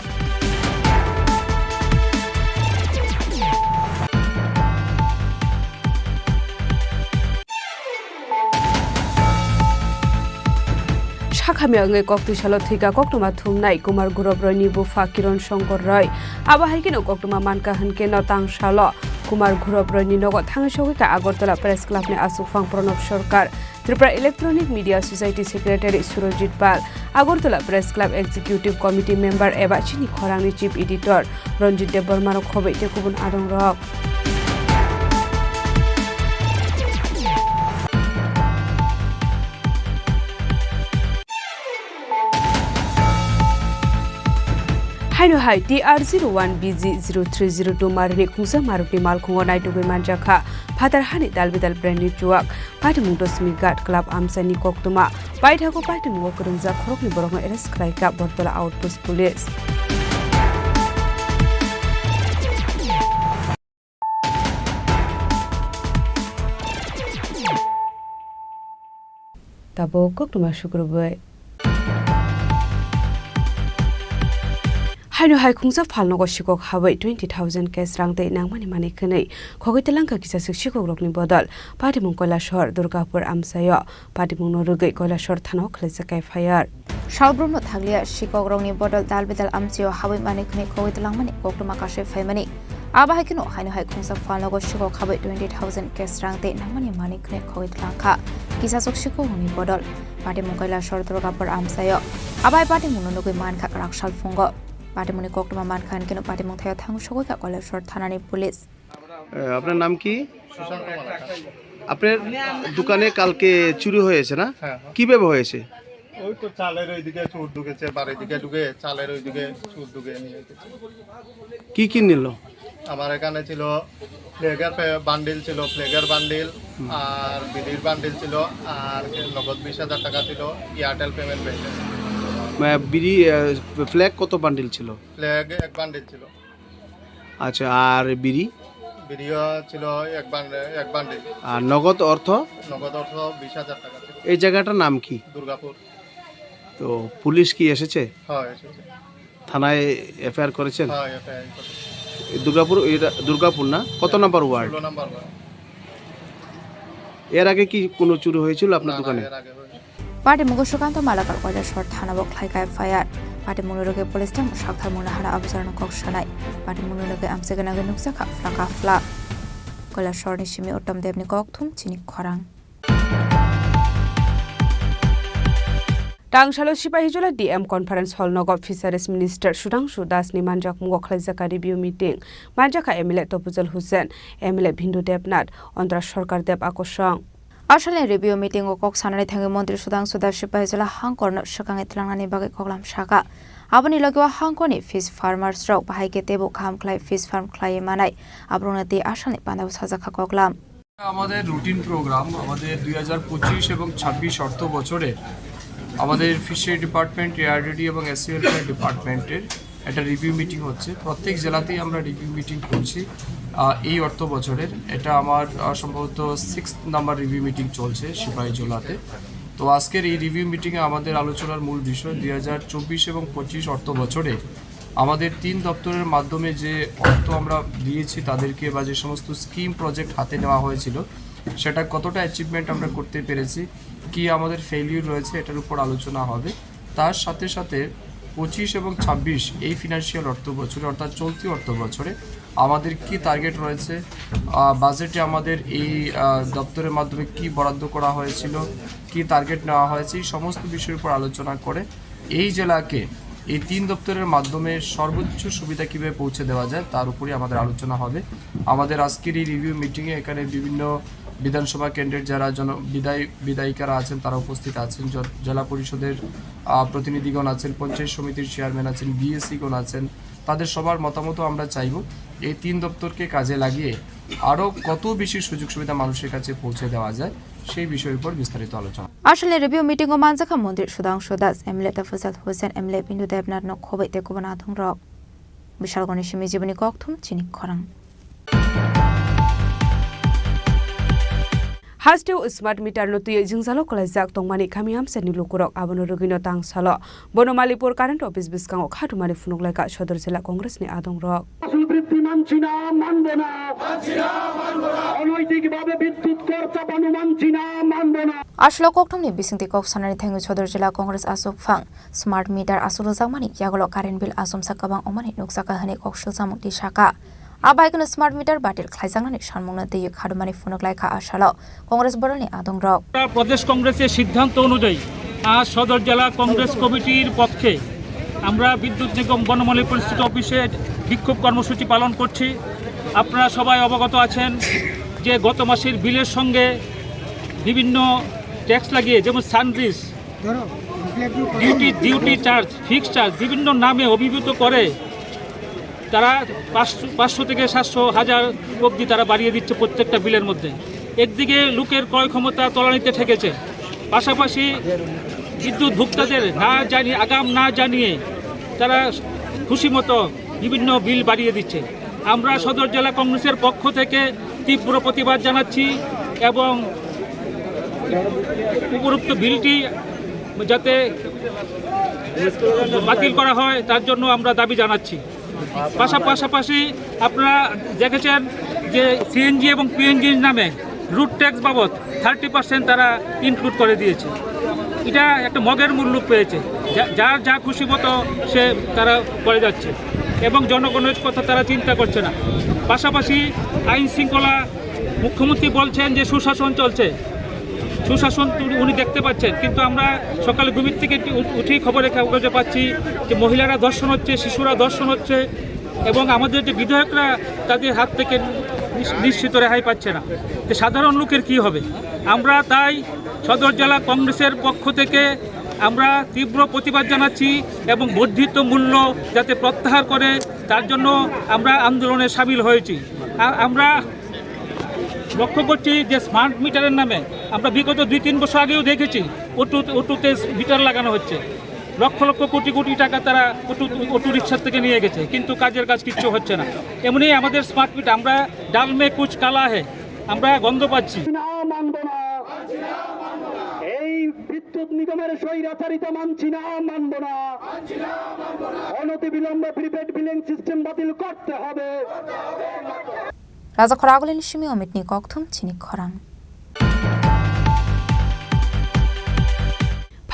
Sakhamya wngwi koktwi salo thwika koktwma thumnai Kumar Gurop Royni bupha Kiron Shankar Roy. Abo hai kheno koktwma mankha hinkhe no tang salo Kumar Gurop Royni nogo thangwi sogwikha Agartala Press Club ni aswkphang Pranab Sarkar, Tripura Electronic Media Society Secretary Surojit Pal, Agartala Press Club Executive Committee Member eba chini khorangni Chief Editor Ranjit Debbarma rok khobwi tei kubun adongrok. Haino hai T R zero one B G zero three zero two marni khungsa marokni malkhungo naitugwi manjakha phatar hani dalbidal brandni chuwak. Patimung Dosmi Ghat Club amchaini koktwma. Paithago paitimungo kwrwngjak khoroknwi borokno arrest khlaikha Bortola Outpost Police. Tabuk koktwma sukrubwi. Haino hai khungsa phalnogo sikok habwi twenty thousand cash rang tei nangmani manwi khwnwi khogwi twlangkha kisaswk sikokrokni bodol. Patimung Koilashahar Durgapur amchaio patimungno rwgwi Koilashahar thanao khwlaijak F I R. Salbrumno thakliya sikokrokni bodol dalbidal amchaio habwi manwi khwnwi khogwi twlangmani koktwma kasui phaimani. Abo hai kheno haino hai khungsa phalnogo sikok habwi twenty thousand cash rang tei nangmani manwi khwnwi khogwi twlangkha kisaswk sikokrokni bodol. Patimung Koilashahar Durgapur amchaio. Abo hai patimungno nugwi mankha kwrak salphungo. Patimungni koktwma mankha hinkhe no patimung thaio thangwi sogwikha Koilashahar thanani police. এ, আপনার নাম কি? সুশান্ত মালাকার। আপনার দোকানে কালকে চুরি হয়েছে না? হ্যাঁ, হ্যাঁ। কিভাবে হয়েছে? ওই তো চালের ওইদিকে চোর ঢুকেছে, বাড়ির দিকে ঢুকে, চালের ওইদিকে চোর ঢুকে নিয়ে গেছে। কি কি নিল? আমার এখানে ছিল ফ্ল্যাগের পে-, বান্ডিল ছিল, ফ্ল্যাগের বান্ডিল, হুম। আর বিড়ির বান্ডিল ছিল, আর নগদ বিশ হাজার টাকা ছিল, এয়ারটেল পেমেন্ট ব্যাংকে। আহ, বিড়ি, আহ, ফ্ল্যাগ কত বান্ডিল ছিল? ফ্ল্যাগ এক বান্ডিল ছিল। আচ্ছা, আর বিড়ি? বিড়িও ছিল এক বান-, এক বান্ডিল। আর নগদ অর্থ? নগদ অর্থ বিশ হাজার টাকা ছিল। এই জায়গাটার নাম কি? দুর্গাপুর। তো পুলিশ কি এসেছে? হ্যাঁ, এসেছে। থানায় এফআইআর করেছেন? হ্যাঁ, এফআইআর করেছি। এই দুর্গাপুর, এটা দুর্গাপুর না? কত হ্যাঁ, নম্বর ওয়ার্ড? ষোলো নম্বর ওয়ার্ড। এর আগে কি কোনো চুরি হয়েছিল আপনার দোকানে? Patimungo Sukanta Malakal Koilashahar thana o khlaikha F I R. Patimungni rwgwi police tei sakthar mungni hara abujaro kok sanai. Patimungni rwgwi amchikna nukjakha phlaka phla. Koilashaharni simi Uttam Debni kokthum chini khorang. Tangsalo Sipahijola D M Conference Hall nogo Fisheries Minister Sudhangshu Das ni manjakmungo khlaijak review meeting. Manjakha M L A Topujal Hussain, M L A Bindu Debnath, Ondra Sarkar Deb Akosong. Asalni review meeting o kok sanani thangwi Montri Sudhangshu Das Sipahijola hangkorno swkangwi tlangnani bagwi koklam sakha. Aboni logi o hangkorni fish farmers rok bahai khe teibo kaham khlai fish farm khlaiwi manai, aborokno tei asalni pandao sajakha koklam. আমাদের routine programme, আমাদের দুই হাজার পঁচিশ এবং ছাব্বিশ অর্থ বছরে আমাদের ফিশারি ডিপার্টমেন্ট, এআরডিডি এবং এসসি ওয়েলফেয়ার ডিপার্টমেন্টের একটা রিভিউ মিটিং হচ্ছে। প্রত্যেক জেলাতেই আমরা রিভিউ মিটিং করছি। আহ, এই অর্থ বছরের এটা আমার, আহ, সম্ভবত সিক্স নাম্বার রিভিউ মিটিং চলছে সিপাহীজলাতে। তো আজকের এই রিভিউ মিটিংয়ে আমাদের আলোচনার মূল বিষয় দুই হাজার চব্বিশ এবং পঁচিশ অর্থ বছরে আমাদের তিন দপ্তরের মাধ্যমে যে অর্থ আমরা দিয়েছি তাদেরকে বা যে সমস্ত স্কিম প্রজেক্ট হাতে নেওয়া হয়েছিল, সেটা কতটা অ্যাচিভমেন্ট আমরা করতে পেরেছি, কি আমাদের ফেলিওর রয়েছে, এটার উপর আলোচনা হবে। তার সাথে সাথে পঁচিশ এবং ছাব্বিশ এই ফিনান্সিয়াল অর্থ বছরে, অর্থাৎ চলতি অর্থ বছরে আমাদের কি টার্গেট রয়েছে, আহ, বাজেটে আমাদের এই, আহ, দপ্তরের মাধ্যমে কি বরাদ্দ করা হয়েছিল, কি টার্গেট নেওয়া হয়েছে, এই সমস্ত বিষয়ের উপর আলোচনা করে এই জেলাকে এই তিন দপ্তরের মাধ্যমে সর্বোচ্চ সুবিধা কিভাবে পৌঁছে দেওয়া যায়, তার উপরই আমাদের আলোচনা হবে। আমাদের আজকের এই রিভিউ মিটিংয়ে এখানে বিভিন্ন বিধানসভা কেন্দ্রের যারা জন-, বিধায়ক, বিধায়িকারা আছেন, তারা উপস্থিত আছেন। জ-, জেলা পরিষদের, আহ, প্রতিনিধিগণ আছেন, পঞ্চায়েত সমিতির চেয়ারম্যান আছেন, বিএসসি গণ আছেন। তাদের সবার মতামতও আমরা চাইব এই তিন দপ্তরকে কাজে লাগিয়ে আরও কত বেশি সুযোগ সুবিধা মানুষের কাছে পৌঁছে দেওয়া যায়, সেই বিষয়ের উপর বিস্তারিত আলোচনা। Asalni review meeting o manjakha Montri Sudhangshu Das, M L A Topujal Hussain, M L A Bindu Debnath no khobwi tei kubun adongrok. Bishalgoni simi jiboni kokthum chini khorang. Hasteo smart meter no twiwi jwngjalo kwlaijak tongmani kami amchaini lukurok, abono rwgwino tangsalo Bonomalipur Current Office bwskango khatumani phunuk laikha Sodor Jila Congress ni adongrok. আসল বৃদ্ধি মানছি না, মানব না। অনৈতিকভাবে বিদ্যুৎ কর চাপানো মানছি না, মানব না। Aswk kokthumni bisingtwi kok sanani thangwi Sodor Jila Congress achukphang smart meter aswk rwjakmani yagulo current bill achomsa kwbang wngmani nukjakha hwnwi kok swljakmung twi sakha. A bai kheno smart meter batil khlaijaknani sanmungno twiwi khatumani phunuk laikha asalo Congress borokni adongrok. প্রদেশ কংগ্রেসের সিদ্ধান্ত অনুযায়ী আজ সদর জেলা কংগ্রেস কমিটির পক্ষে আমরা বিদ্যুৎ নিগম বনমালী পরিস্থিতি অফিসে বিক্ষোভ কর্মসূচি পালন করছি। আপনারা সবাই অবগত আছেন যে গত মাসের বিলের সঙ্গে বিভিন্ন ট্যাক্স লাগিয়ে, যেমন সানরিস, duty, duty charge, fixed charge বিভিন্ন নামে অভিহিত করে তারা পাঁচশো, পাঁচশো থেকে সাতশো, হাজার অবধি তারা বাড়িয়ে দিচ্ছে প্রত্যেকটা বিলের মধ্যে। একদিকে লোকের ক্রয় ক্ষমতা তলানিতে ঠেকেছে, পাশাপাশি বিদ্যুৎ ভোক্তাদের না জানিয়ে, আগাম না জানিয়ে তারা খুশি মতো বিভিন্ন বিল বাড়িয়ে দিচ্ছে। আমরা সদর জেলা কংগ্রেসের পক্ষ থেকে তীব্র প্রতিবাদ জানাচ্ছি এবং উপরোক্ত বিলটি যাতে বাতিল করা হয়, তার জন্য আমরা দাবি জানাচ্ছি। পাশা-, পাশাপাশি আপনারা দেখেছেন যে সিএনজি এবং পিএনজির নামে রুট ট্যাক্স বাবদ থার্টি পার্সেন্ট তারা ইনক্লুড করে দিয়েছে। এটা একটা মগের মুল্লুক পেয়েছে, যা-, যার যা খুশি মতো সে তারা করে যাচ্ছে এবং জনগণের কথা তারা চিন্তা করছে না। পাশাপাশি আইন শৃঙ্খলা, মুখ্যমন্ত্রী বলছেন যে সুশাসন চলছে, সুশাসন উনি, উনি দেখতে পাচ্ছেন, কিন্তু আমরা সকালে ঘুমের থেকে উঠ-, উঠেই খবরের কাগজে পাচ্ছি যে মহিলারা ধর্ষণ হচ্ছে, শিশুরা ধর্ষণ হচ্ছে এবং আমাদের যে বিধায়করা তাদের হাত থেকে নিশ-, নিশ্চিত রেহাই পাচ্ছে না। তো সাধারণ লোকের কি হবে? আমরা তাই সদর জেলা কংগ্রেসের পক্ষ থেকে আমরা তীব্র প্রতিবাদ জানাচ্ছি এবং বর্ধিত মূল্য যাতে প্রত্যাহার করে, তার জন্য আমরা আন্দোলনে সামিল হয়েছি। আ-, আমরা লক্ষ্য করছি যে স্মার্ট মিটারের নামে আমরা বিগত দুই তিন বছর আগেও দেখেছি, অটো, অটোতে মিটার লাগানো হচ্ছে, লক্ষ লক্ষ কোটি কোটি টাকা তারা অটো, অটো রিক্সার থেকে নিয়ে গেছে, কিন্তু কাজের কাজ কিচ্ছু হচ্ছে না। এমনি আমাদের স্মার্ট মিটার, আমরা ডাল মে কুচ কালা হে, আমরা গন্ধ পাচ্ছি। না, মানব না। এই বিদ্যুৎ নিগমের স্বৈরাচারিতা মানছি না, মানব না। অনতিবিলম্বে প্রিপেড বিলিং সিস্টেম বাতিল করতে হবে। Raja khoragulini simi omitni kokthum chini khorang.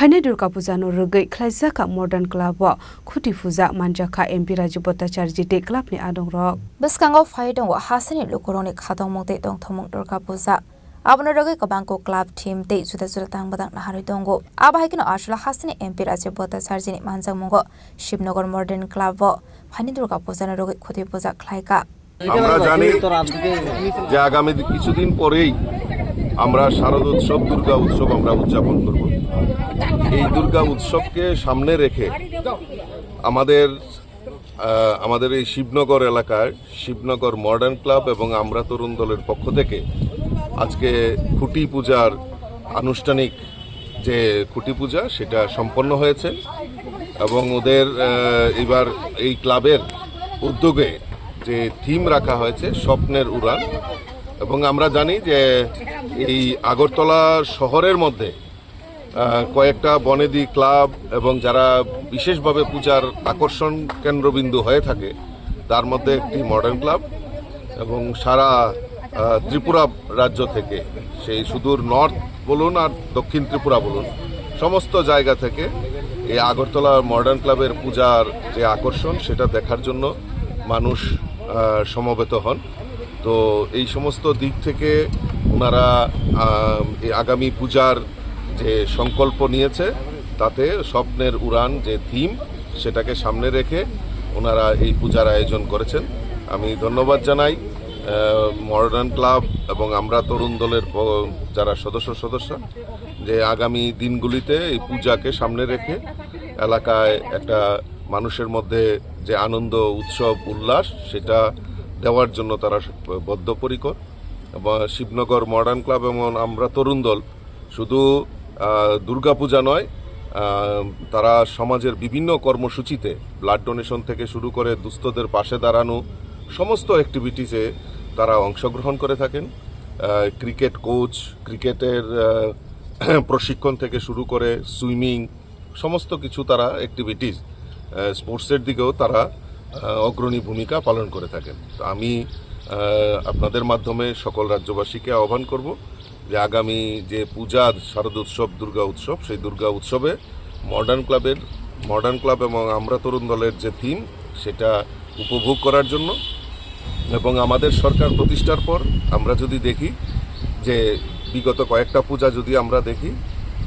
Ani Durga Puja no rwgwi khlaijak kha Modern Club o khuti puja manjak kha M P Rajiv Bhattacharjee tei club ni adong rok. Bwskango phai tongo hasini lukurokni khatongmung tei tongthokmung Durga Puja. Abono rwgwi kwbangko club, team tei juda juda tang bwtang naharwi tongo. Abo hai kheno aswla hasini M P Rajiv Bhattacharjee ni manjakmungo Shivnagar Modern Club o phaini Durga Puja no rwgwi khuti puja khlai kha. আমরা জানি যে আগামী কিছুদিন পরেই আমরা শারদোৎসব, দুর্গা উৎসব আমরা উদযাপন করব। এই দুর্গা উৎসবকে সামনে রেখে আমাদের, আহ, আমাদের এই শিবনগর এলাকায় শিবনগর মডার্ন ক্লাব এবং আমরা তরুণ দলের পক্ষ থেকে আজকে খুঁটি পূজার আনুষ্ঠানিক যে খুঁটি পূজা, সেটা সম্পন্ন হয়েছে এবং ওদের, আহ, এবার এই ক্লাবের উদ্যোগে যে থিম রাখা হয়েছে স্বপ্নের উড়ান, এবং আমরা জানি যে এই আগরতলা শহরের মধ্যে, আহ, কয়েকটা বনেদি ক্লাব এবং যারা বিশেষভাবে পূজার আকর্ষণ কেন্দ্রবিন্দু হয়ে থাকে, তার মধ্যে একটি মডার্ন ক্লাব এবং সারা, আহ, ত্রিপুরা রাজ্য থেকে, সেই সুদূর নর্থ বলুন আর দক্ষিণ ত্রিপুরা বলুন, সমস্ত জায়গা থেকে এই আগরতলা মডার্ন ক্লাবের পূজার যে আকর্ষণ, সেটা দেখার জন্য মানুষ, আহ, সমবেত হন। তো এই সমস্ত দিক থেকে ওনারা, আহ, এই আগামী পূজার যে সংকল্প নিয়েছে, তাতে স্বপ্নের উড়ান যে থিম, সেটাকে সামনে রেখে ওনারা এই পূজার আয়োজন করেছেন। আমি ধন্যবাদ জানাই, আহ, মডার্ন ক্লাব এবং আমরা তরুণ দলের প-, যারা সদস্য সদস্য, যে আগামী দিনগুলিতে এই পূজাকে সামনে রেখে এলাকায় একটা মানুষের মধ্যে যে আনন্দ, উৎসব, উল্লাস, সেটা দেওয়ার জন্য তারা বদ্ধপরিকর। এবং শিবনগর মডার্ন ক্লাব এবং আমরা তরুণ দল শুধু, আহ, দুর্গাপূজা নয়, আহ, তারা সমাজের বিভিন্ন কর্মসূচিতে ব্লাড ডোনেশন থেকে শুরু করে দুস্থদের পাশে দাঁড়ানো, সমস্ত অ্যাক্টিভিটিসে তারা অংশগ্রহণ করে থাকেন। আহ, ক্রিকেট কোচ, ক্রিকেটের, আহ, প্রশিক্ষণ থেকে শুরু করে সুইমিং, সমস্ত কিছু তারা অ্যাক্টিভিটিস, আহ, স্পোর্টসের দিকেও তারা, আহ, অগ্রণী ভূমিকা পালন করে থাকেন। তো আমি, আহ, আপনাদের মাধ্যমে সকল রাজ্যবাসীকে আহ্বান করব যে আগামী যে পূজা, শারদোৎসব, দুর্গা উৎসব, সেই দুর্গা উৎসবে মডার্ন ক্লাবের, মডার্ন ক্লাব এবং আমরা তরুণ দলের যে থিম, সেটা উপভোগ করার জন্য। এবং আমাদের সরকার প্রতিষ্ঠার পর আমরা যদি দেখি যে বিগত কয়েকটা পূজা যদি আমরা দেখি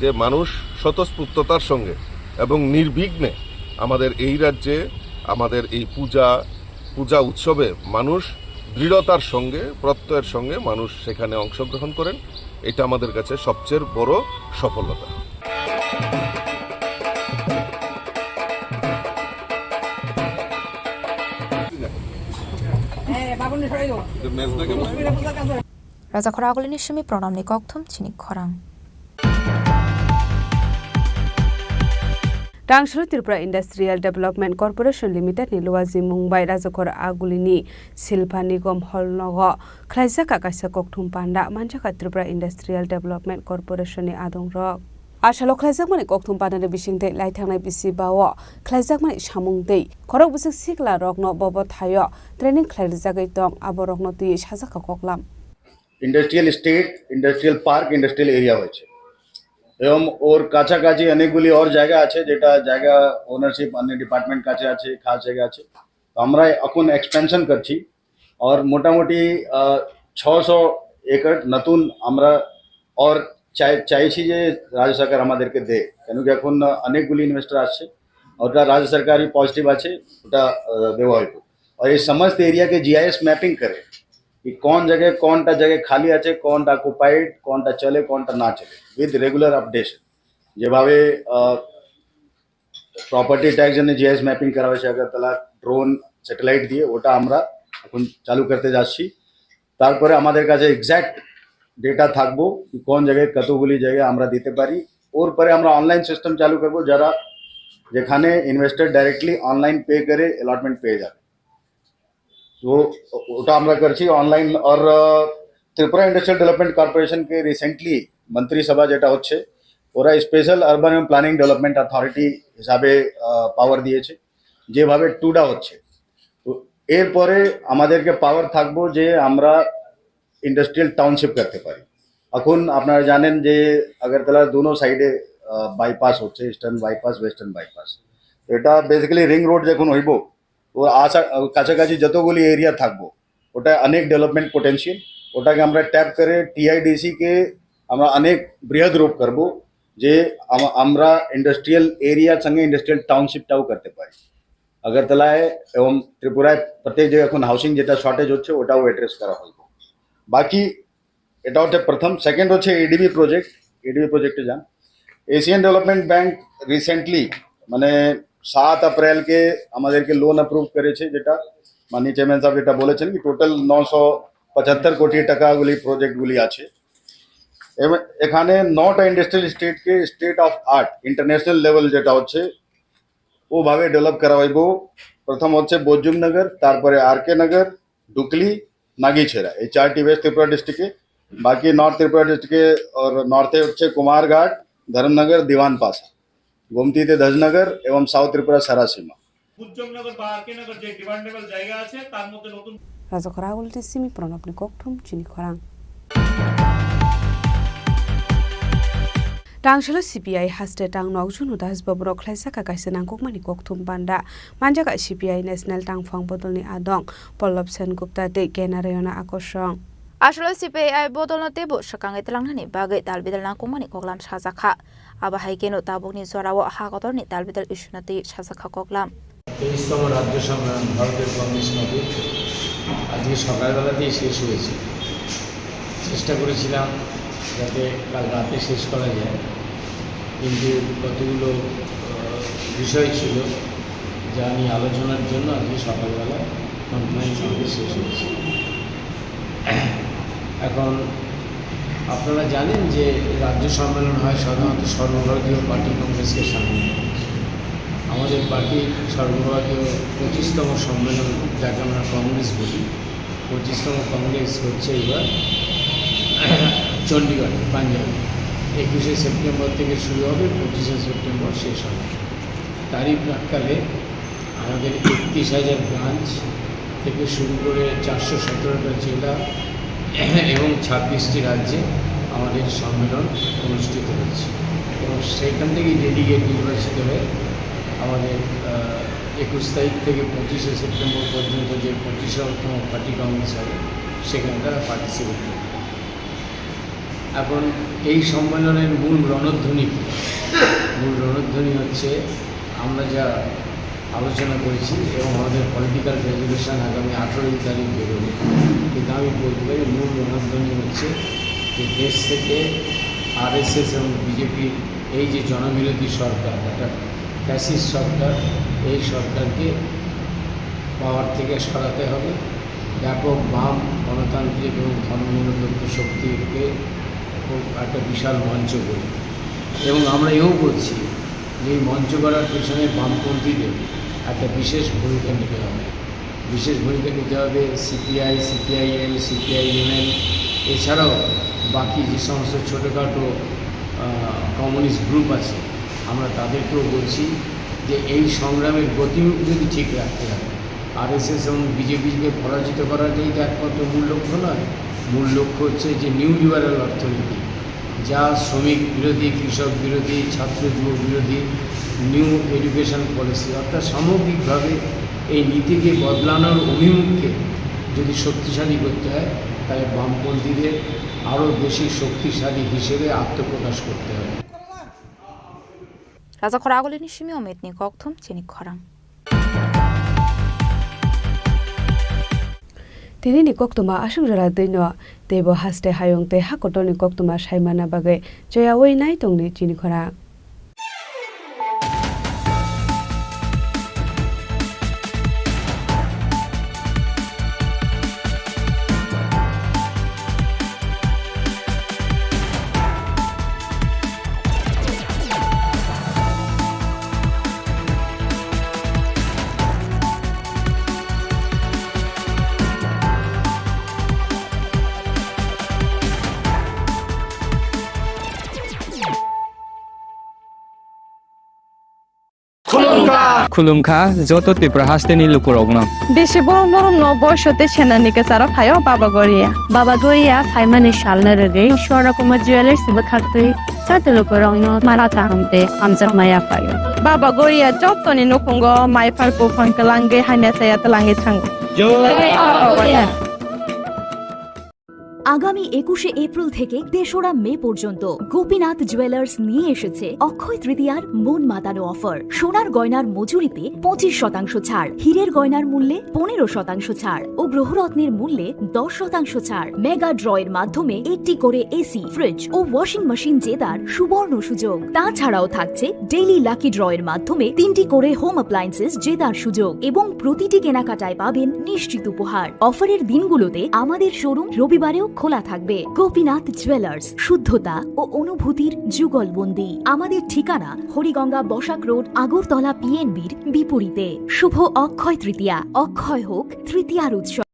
যে মানুষ স্বতঃস্ফূর্ততার সঙ্গে এবং নির্বিঘ্নে আমাদের এই রাজ্যে আমাদের এই পূজা, পূজা উৎসবে মানুষ দৃঢ়তার সঙ্গে, প্রত্যয়ের সঙ্গে মানুষ সেখানে অংশগ্রহণ করেন, এটা আমাদের কাছে সবচেয়ে বড় সফলতা। Rajakhor agulini simi pranamni kokthum chini khorang. Rangshali Tripura Industrial Development Corporation Limited ni luaji mung bai Rajakhor agulini Silpa Nigom Hall nogo khlaijak kaisa kokthum panda manjakha Tripura Industrial Development Corporation ni adongrok. Asalo khlaijakmani kokthum panani bisingtwi laithangnai bisi bao khlaijakmani samung twi khorok bwswk sikla rokno bobo thaio training khlairijagwi tong, aborokno twiwi sajakha koklam. Industrial estate, industrial park, industrial area হয়েছে। এবং ওর কাছাকাছি অনেকগুলি ওর জায়গা আছে, যেটা জায়গা ওনারশিপ অন্য ডিপার্টমেন্ট কাছে আছে, খাস জায়গা আছে। তো আমরা এখন এক্সপ্যানশন করছি। আর মোটামুটি, আহ, ছশো একর নতুন আমরা ওর চাই-, চাইছি যে রাজ্য সরকার আমাদেরকে দেয়, কেন কি এখন অনেকগুলি ইনভেস্টর আসছে, ওটা রাজ্য সরকারই পজিটিভ আছে, ওটা, আহ, দেওয়া হইব। আর এই সমস্ত এরিয়াকে জিআইএস ম্যাপিং করে, কি কোন জায়গায় কোনটা জায়গায় খালি আছে, কোনটা অকুপাইড, কোনটা চলে, কোনটা না চলে, উইথ রেগুলার আপডেশন। যেভাবে, আহ, প্রপার্টি ট্যাক্স জন্য জিআইএস ম্যাপিং করা হয়েছে আগরতলা, ড্রোন, স্যাটেলাইট দিয়ে, ওটা আমরা এখন চালু করতে যাচ্ছি। তারপরে আমাদের কাছে এক্স্যাক্ট ডেটা থাকবো কি কোন জায়গায় কতগুলি জায়গায় আমরা দিতে পারি। ওর পরে আমরা অনলাইন সিস্টেম চালু করবো, যারা, যেখানে ইনভেস্টর ডাইরেক্টলি অনলাইন পে করে অ্যালটমেন্ট পেয়ে যাবে। তো ওটা আমরা করছি অনলাইন। আর, আহ, ত্রিপুরা ইন্ডাস্ট্রিয়াল ডেভেলপমেন্ট কর্পোরেশনকে রিসেন্টলি মন্ত্রিসভা যেটা হচ্ছে, ওরা স্পেশাল আরবান এবং প্ল্যানিং ডেভেলপমেন্ট অথরিটি হিসাবে, আহ, পাওয়ার দিয়েছে, যেভাবে টুডা হচ্ছে। তো এরপরে আমাদেরকে পাওয়ার থাকবো যে আমরা ইন্ডাস্ট্রিয়াল টাউনশিপ করতে পারি। এখন আপনারা জানেন যে আগরতলার দুনো সাইডে বাইপাস হচ্ছে, ইস্টার্ন বাইপাস, ওয়েস্টার্ন বাইপাস। এটা বেসিক্যালি রিং রোড যখন হইব, ও আশা, কাছাকাছি যতগুলি এরিয়া থাকবো, ওটা অনেক ডেভেলপমেন্ট পটেনশিয়াল, ওটাকে আমরা ট্যাপ করে টিআইডিসি কে আমরা অনেক বৃহৎ রূপ করব, যে আম-, আমরা ইন্ডাস্ট্রিয়াল এরিয়ার সঙ্গে ইন্ডাস্ট্রিয়াল টাউনশিপটাও করতে পারি। আগরতলায় এবং ত্রিপুরায় প্রত্যেক জায়গায় এখন হাউসিং যেটা শর্টেজ হচ্ছে, ওটাও অ্যাড্রেস করা হইব। বাকি এটা হচ্ছে প্রথম। সেকেন্ড হচ্ছে এডিবি প্রজেক্ট। এডিবি প্রজেক্টে যান, এশিয়ান ডেভেলপমেন্ট ব্যাংক রিসেন্টলি, মানে, সাত এপ্রিলকে আমাদেরকে লোন অ্যাপ্রুভ করেছে, যেটা মাননীয় চেয়ারম্যান সাহেব যেটা বলেছেন কি টোটাল নশো পঁচাত্তর কোটি টাকাগুলি প্রজেক্টগুলি আছে। এবং এখানে নটা ইন্ডাস্ট্রিয়াল স্টেটকে state of art international level যেটা হচ্ছে, ওভাবে ডেভেলপ করা হইব। প্রথম হচ্ছে বজুমনগর, তারপরে আর কে নগর, ডুকলি, নাগিছেরা, এই চারটি ওয়েস্ট ত্রিপুরা ডিস্ট্রিক্টে। বাকি নর্থ ত্রিপুরা ডিস্ট্রিক্টে, ওর নর্থে হচ্ছে কুমারঘাট, ধর্মনগর, দিওয়ানপাশা, গোমতীতে ধজনগর এবং সাউথ ত্রিপুরা সারাসীমা। উজ্জমনগর বা আর কে নগর যে ডিমান্ডেবল জায়গা আছে, তার মধ্যে নতুন রাজা খরা আগুলটি সিমি প্রণবনি ককথুম চিনি খরাং। Tangshilo C P I haste tang nok Junu Das boborok khlaisakha kaisa nangkukmani kokthum panda. Manjakha C P I National Tangphang Bodolni adong Pallab Sen Gupta tei K Narayana Akosong. Aswkno C P I bodolno teibo swkangwi twlangnani bagwi dalbidal nangkukmani koklam sajakha. Abo hai kheno tabukni jorao ha kotorni dalbidal issue-no twi sajakha koklam. তেইশতম রাজ্য সম্মেলন ভারতের কমিউনিস্ট পার্টির আজকে সকালবেলাতেই শেষ হয়েছে। চেষ্টা করেছিলাম যাতে কাল রাতে শেষ করা যায়, কিন্তু কতগুলো, আহ, বিষয় ছিল যা নিয়ে আলোচনার জন্য আজকে সকালবেলা কনফারেন্স আমাদের শেষ হয়েছে। এখন আপনারা জানেন যে রাজ্য সম্মেলন হয় সাধারণত সর্বভারতীয় পার্টি কংগ্রেসকে সামনে রেখে। আমাদের পার্টির সর্বভারতীয় পঁচিশতম সম্মেলন, যাকে আমরা কংগ্রেস বলি, পঁচিশতম কংগ্রেস হচ্ছে এবার চণ্ডীগড়ে, পাঞ্জাবে। একুশে সেপ্টেম্বর থেকে শুরু হবে, পঁচিশে সেপ্টেম্বর শেষ হবে। তারই প্রাক্কালে আমাদের একত্রিশ হাজার ব্রাঞ্চ থেকে শুরু করে চারশো সতেরোটা জেলা এবং ছাব্বিশটি রাজ্যে আমাদের সম্মেলন অনুষ্ঠিত হচ্ছে। এবং সেইখান থেকেই ডেলিগেট নির্বাচিত হয়ে আমাদের, আহ, একুশ তারিখ থেকে পঁচিশে সেপ্টেম্বর পর্যন্ত যে পঁচিশতম পার্টি কংগ্রেস হবে, সেখানে তারা পার্টিসিপেট করবে। এখন এই সম্মেলনের মূল রণধ্বনি কি? মূল রণধ্বনি হচ্ছে আমরা যা আলোচনা করেছি এবং আমাদের পলিটিক্যাল রেজলিউশন আগামী আঠারোই তারিখ বেরোবে, কিন্তু আমি বলতে পারি মূল রণধ্বনি হচ্ছে যে দেশ থেকে আরএসএস এবং বিজেপির এই যে জনবিরোধী সরকার, একটা ফ্যাসিস্ট সরকার, এই সরকারকে পাওয়ার থেকে সরাতে হবে। ব্যাপক বাম, গণতান্ত্রিক এবং ধর্মনিরপেক্ষ শক্তিকে খুব একটা বিশাল মঞ্চ করি। এবং আমরা এও বলছি যে এই মঞ্চ করার পেছনে বামপন্থীদের একটা বিশেষ ভূমিকা নিতে হবে। বিশেষ ভূমিকা নিতে হবে সিপিআই, সিপিআইএম, সিপিআইএমএল, এছাড়াও বাকি যে সমস্ত ছোটোখাটো, আহ, কমিউনিস্ট গ্রুপ আছে, আমরা তাদেরকেও বলছি যে এই সংগ্রামের গতিমুখ যদি ঠিক রাখতে হয়, আরএসএস এবং বিজেপিকে পরাজিত করাটাই তো একমাত্র মূল লক্ষ্য নয়। মূল লক্ষ্য হচ্ছে যে নিউ লিবারাল অর্থনীতি, যা শ্রমিক বিরোধী, কৃষক বিরোধী, ছাত্র যুব বিরোধী, নিউ এডুকেশন পলিসি, অর্থাৎ সামগ্রিকভাবে এই নীতিকে বদলানোর অভিমুখকে যদি শক্তিশালী করতে হয়, তাহলে বামপন্থীদের আরও বেশি শক্তিশালী হিসেবে আত্মপ্রকাশ করতে হবে। Raja khorang agulini simi ometni kokthum chini khorang. Tini ni koktoma aswk jora twi no teibo haste hayung tei ha kotor ni koktoma sai manna bagwi choyawi nai tongni chini khorang. Khulumkha joto Tripura hasteni lukurokno. Bisi borom borom no boiso tei senani kwcharo phaio Baba Goria. Baba Goria phaimani salno rwgwi Swarna Kumar Jewellers bwkhaktwi joto lukurokno mara kaham tei hamjakma yaphaio. Baba Goria jotoni nukhungo mai phar buphang twlangwi hamya chaya twlangwi thango. আগামী একুশে এপ্রিল থেকে তেসরা মে পর্যন্ত গোপীনাথ জুয়েলার্স নিয়ে এসেছে অক্ষয় তৃতীয়ার মন মাতানো অফার। সোনার গয়নার মজুরিতে পঁচিশ শতাংশ ছাড়, হীরের গয়নার মূল্যে পনেরো শতাংশ ছাড় ও গ্রহরত্নের মূল্যে দশ শতাংশ ছাড়। মেগা ড্র এর মাধ্যমে একটি করে এসি, ফ্রিজ ও ওয়াশিং মেশিন জেতার সুবর্ণ সুযোগ। তাছাড়াও থাকছে ডেইলি লাকি ড্র এর মাধ্যমে তিনটি করে হোম অ্যাপ্লায়েন্সেস জেতার সুযোগ এবং প্রতিটি কেনাকাটায় পাবেন নিশ্চিত উপহার। অফারের দিনগুলোতে আমাদের শোরুম রবিবারেও খোলা থাকবে। গোপীনাথ জুয়েলার্স, শুদ্ধতা ও অনুভূতির যুগলবন্দি। আমাদের ঠিকানা হরিগঙ্গা বসাক রোড, আগরতলা পিএনবির বিপরীতে। শুভ অক্ষয় তৃতীয়া, অক্ষয় হোক তৃতীয়ার উৎসব।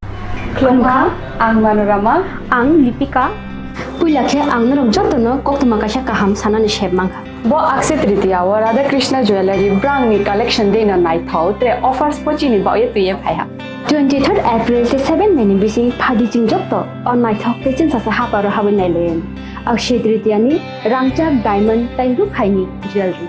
Khulumkha, ang Manorama. Ang Lipika. Puila khe ang norok jotono koktwma kaisa kaham sanani sep mankha. Bo Akshaya Tritiya o Radha Krishna Jewellery brand ni collection dei no naithok tre offers bo chini bagwi twiwi phaiha. Twenty third April tei seven May ni bising phadi chwng joto o naithok tei chwngsacha haparo habwi nailaiwi. Akshaya Tritiya ni rangchak diamond tei rukhaini jewellery.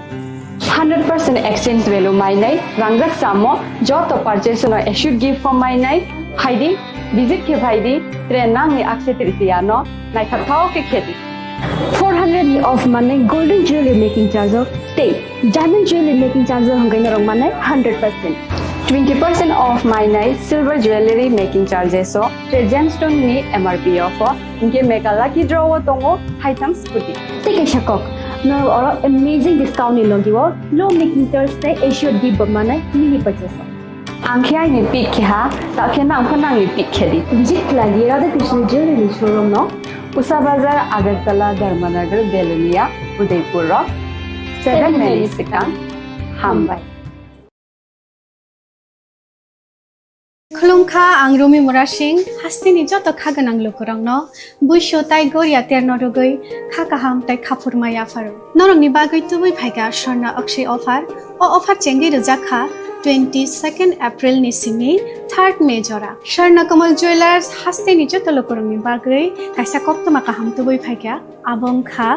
Hundred percent exchange value mainai, rangjak chamo, joto purchase no assured gift form mainai, phaidi, visit khe phaidi, tre nangni Akshaya Tritiya no naithok thok khe khedi. Four hundred ni off manai golden jewelry making charge o tei diamond jewelry making charge o hwnkhai norok manai hundred percent. Twenty percent off mainai silver jewelry making charges o tre gemstone ni M R P o pho. Hinkhe mega lucky draw o tongo haitham scooty. Tei kaisa kok, norok oro amazing discount ni logi o low making charge tei assured gift bo manai mini purchase o. Ang khe aini pick khe ha, ta khe nang pho nangni pick khe di. Visit khlai di Radha Krishna Jewelry ni showroom no. Usa Bazar, Agartala, Dharmanagar, Belonia, Udaipur o seven May ni swkang. Hambai. Khulumkha, ang Rumi Murasing, hasteni joto kha gwnang lukurokno buiso tai goria terno rwgwi kha kaham tai khaphurma yapharo. Norokni bagwi tubui phaikha Swarna Akshay offer. O offer chengwi rwjak kha twenty second April ni simi third May jora. Swarna Kamal Jewellers hasteni joto lukurokni bagwi kaisa koktwma kaham tubui phaikha. Abo wngkha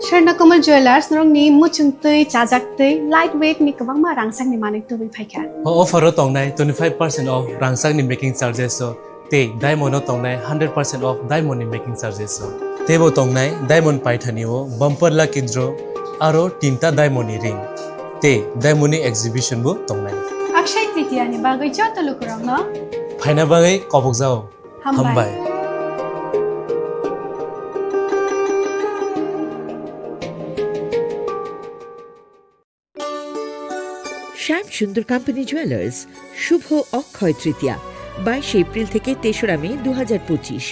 Swarna Kamal Jewellers, norokni muchungtwi, chajaktwi, light weight ni kwbangma rangchakni manwi tubui phaikha. O offer o tongnai twenty five percent off rangchakni making charges o tei diamond o tongnai hundred percent off diamond ni making charges o. Teibo tongnai diamond paithani o bumper lucky draw aro tinta diamond ni ring tei diamond ni exhibition bo tongnai. Akshaya Tritiya ni bagwi joto lukurokno phaina bagwi kobokjao. Hambai. Hambai. শ্যাম সুন্দর company jewellers, শুভ অক্ষয় তৃতীয়া, বাইশে এপ্রিল থেকে তেসরা মে দু হাজার পঁচিশ।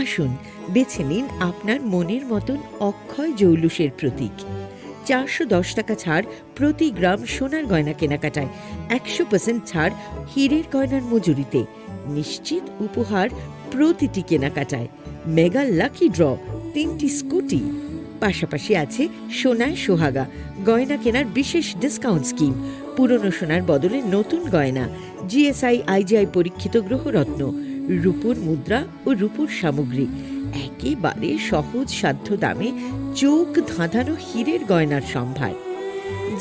আসুন, বেছে নিন আপনার মনের মতন অক্ষয় জৌলুসের প্রতীক। চারশো দশ টাকা ছাড় প্রতি গ্রাম সোনার গয়না কেনাকাটায়, একশো পার্সেন্ট ছাড় হীরের গয়নার মজুরিতে, নিশ্চিত উপহার প্রতিটি কেনাকাটায়, মেগা লাকি ড্র, তিনটি স্কুটি, পাশাপাশি আছে সোনায় সোহাগা, গয়না কেনার বিশেষ ডিসকাউন্ট স্কিম, পুরনো সোনার বদলে নতুন গয়না, জিএসআই আইজিআই পরীক্ষিত গ্রহরত্ন, রূপোর মুদ্রা ও রূপোর সামগ্রী, একেবারে সহজ সাধ্য দামে চোখ ধাঁধানো হীরের গয়নার সম্ভার।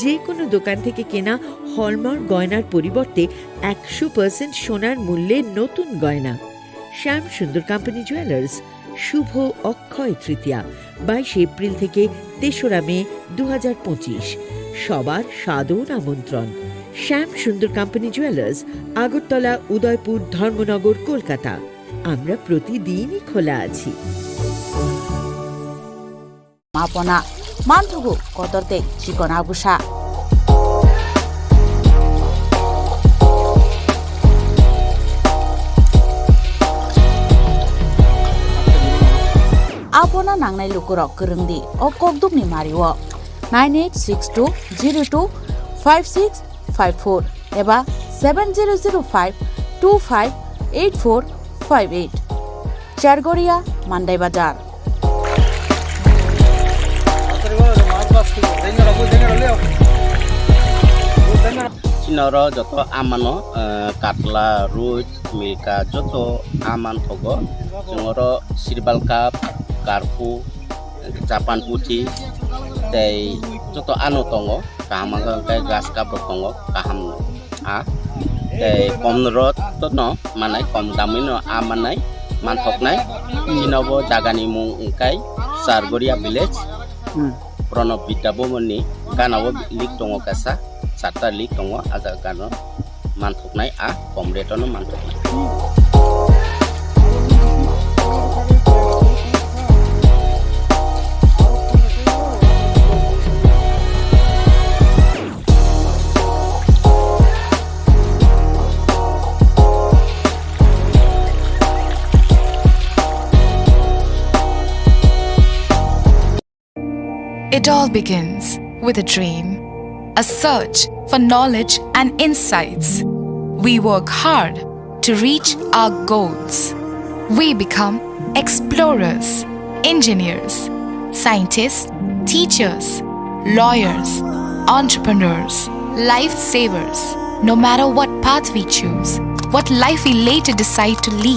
যে কোনো দোকান থেকে কেনা হলমার্ক গয়নার পরিবর্তে একশো পার্সেন্ট সোনার মূল্যে নতুন গয়না। শ্যাম সুন্দর কোম্পানি জুয়েলার্স, শুভ অক্ষয় তৃতীয়া, বাইশে এপ্রিল থেকে তেসরা মে দু হাজার পঁচিশ। সবার সাদর আমন্ত্রণ। শ্যাম সুন্দর কোম্পানি জুয়েলার্স, আগরতলা, উদয়পুর, ধর্মনগর, কলকাতা। আমরা প্রতিদিনই খোলা আছি। Mapona, manthugo, kotor tei chikon abusa. Abono nangnai lukurok kwrwng di, o kokdukni mario nine eight six two zero two five six five four eba seven zero zero five two five eight four five eight. Chargoria, Mandai Bazar. Noro joto amano, eh, katla, ruit, milka, joto aman thogo. Chwng oro sirbal cup, karpu, japan puthi, tei joto ano tongo. Kaham wngkha hwnkhe grass cup rok tongo, kaham a. Tei kom rot no manai, kom damwi no a manai, manthoknai. Chini bo jaga ni mung wngkha Chargoria village. Hmm. Pranab Vidya Bhavan ni gana o lake tongo kaisa, charta lake tongo, a jaga no manthoknai, a kom rate no manthoknai. It all begins with a dream, a search for knowledge and insights. We work hard to reach our goals. We become explorers, engineers, scientists, teachers, lawyers, entrepreneurs, lifesavers. No matter what path we choose, what life we later decide to lead,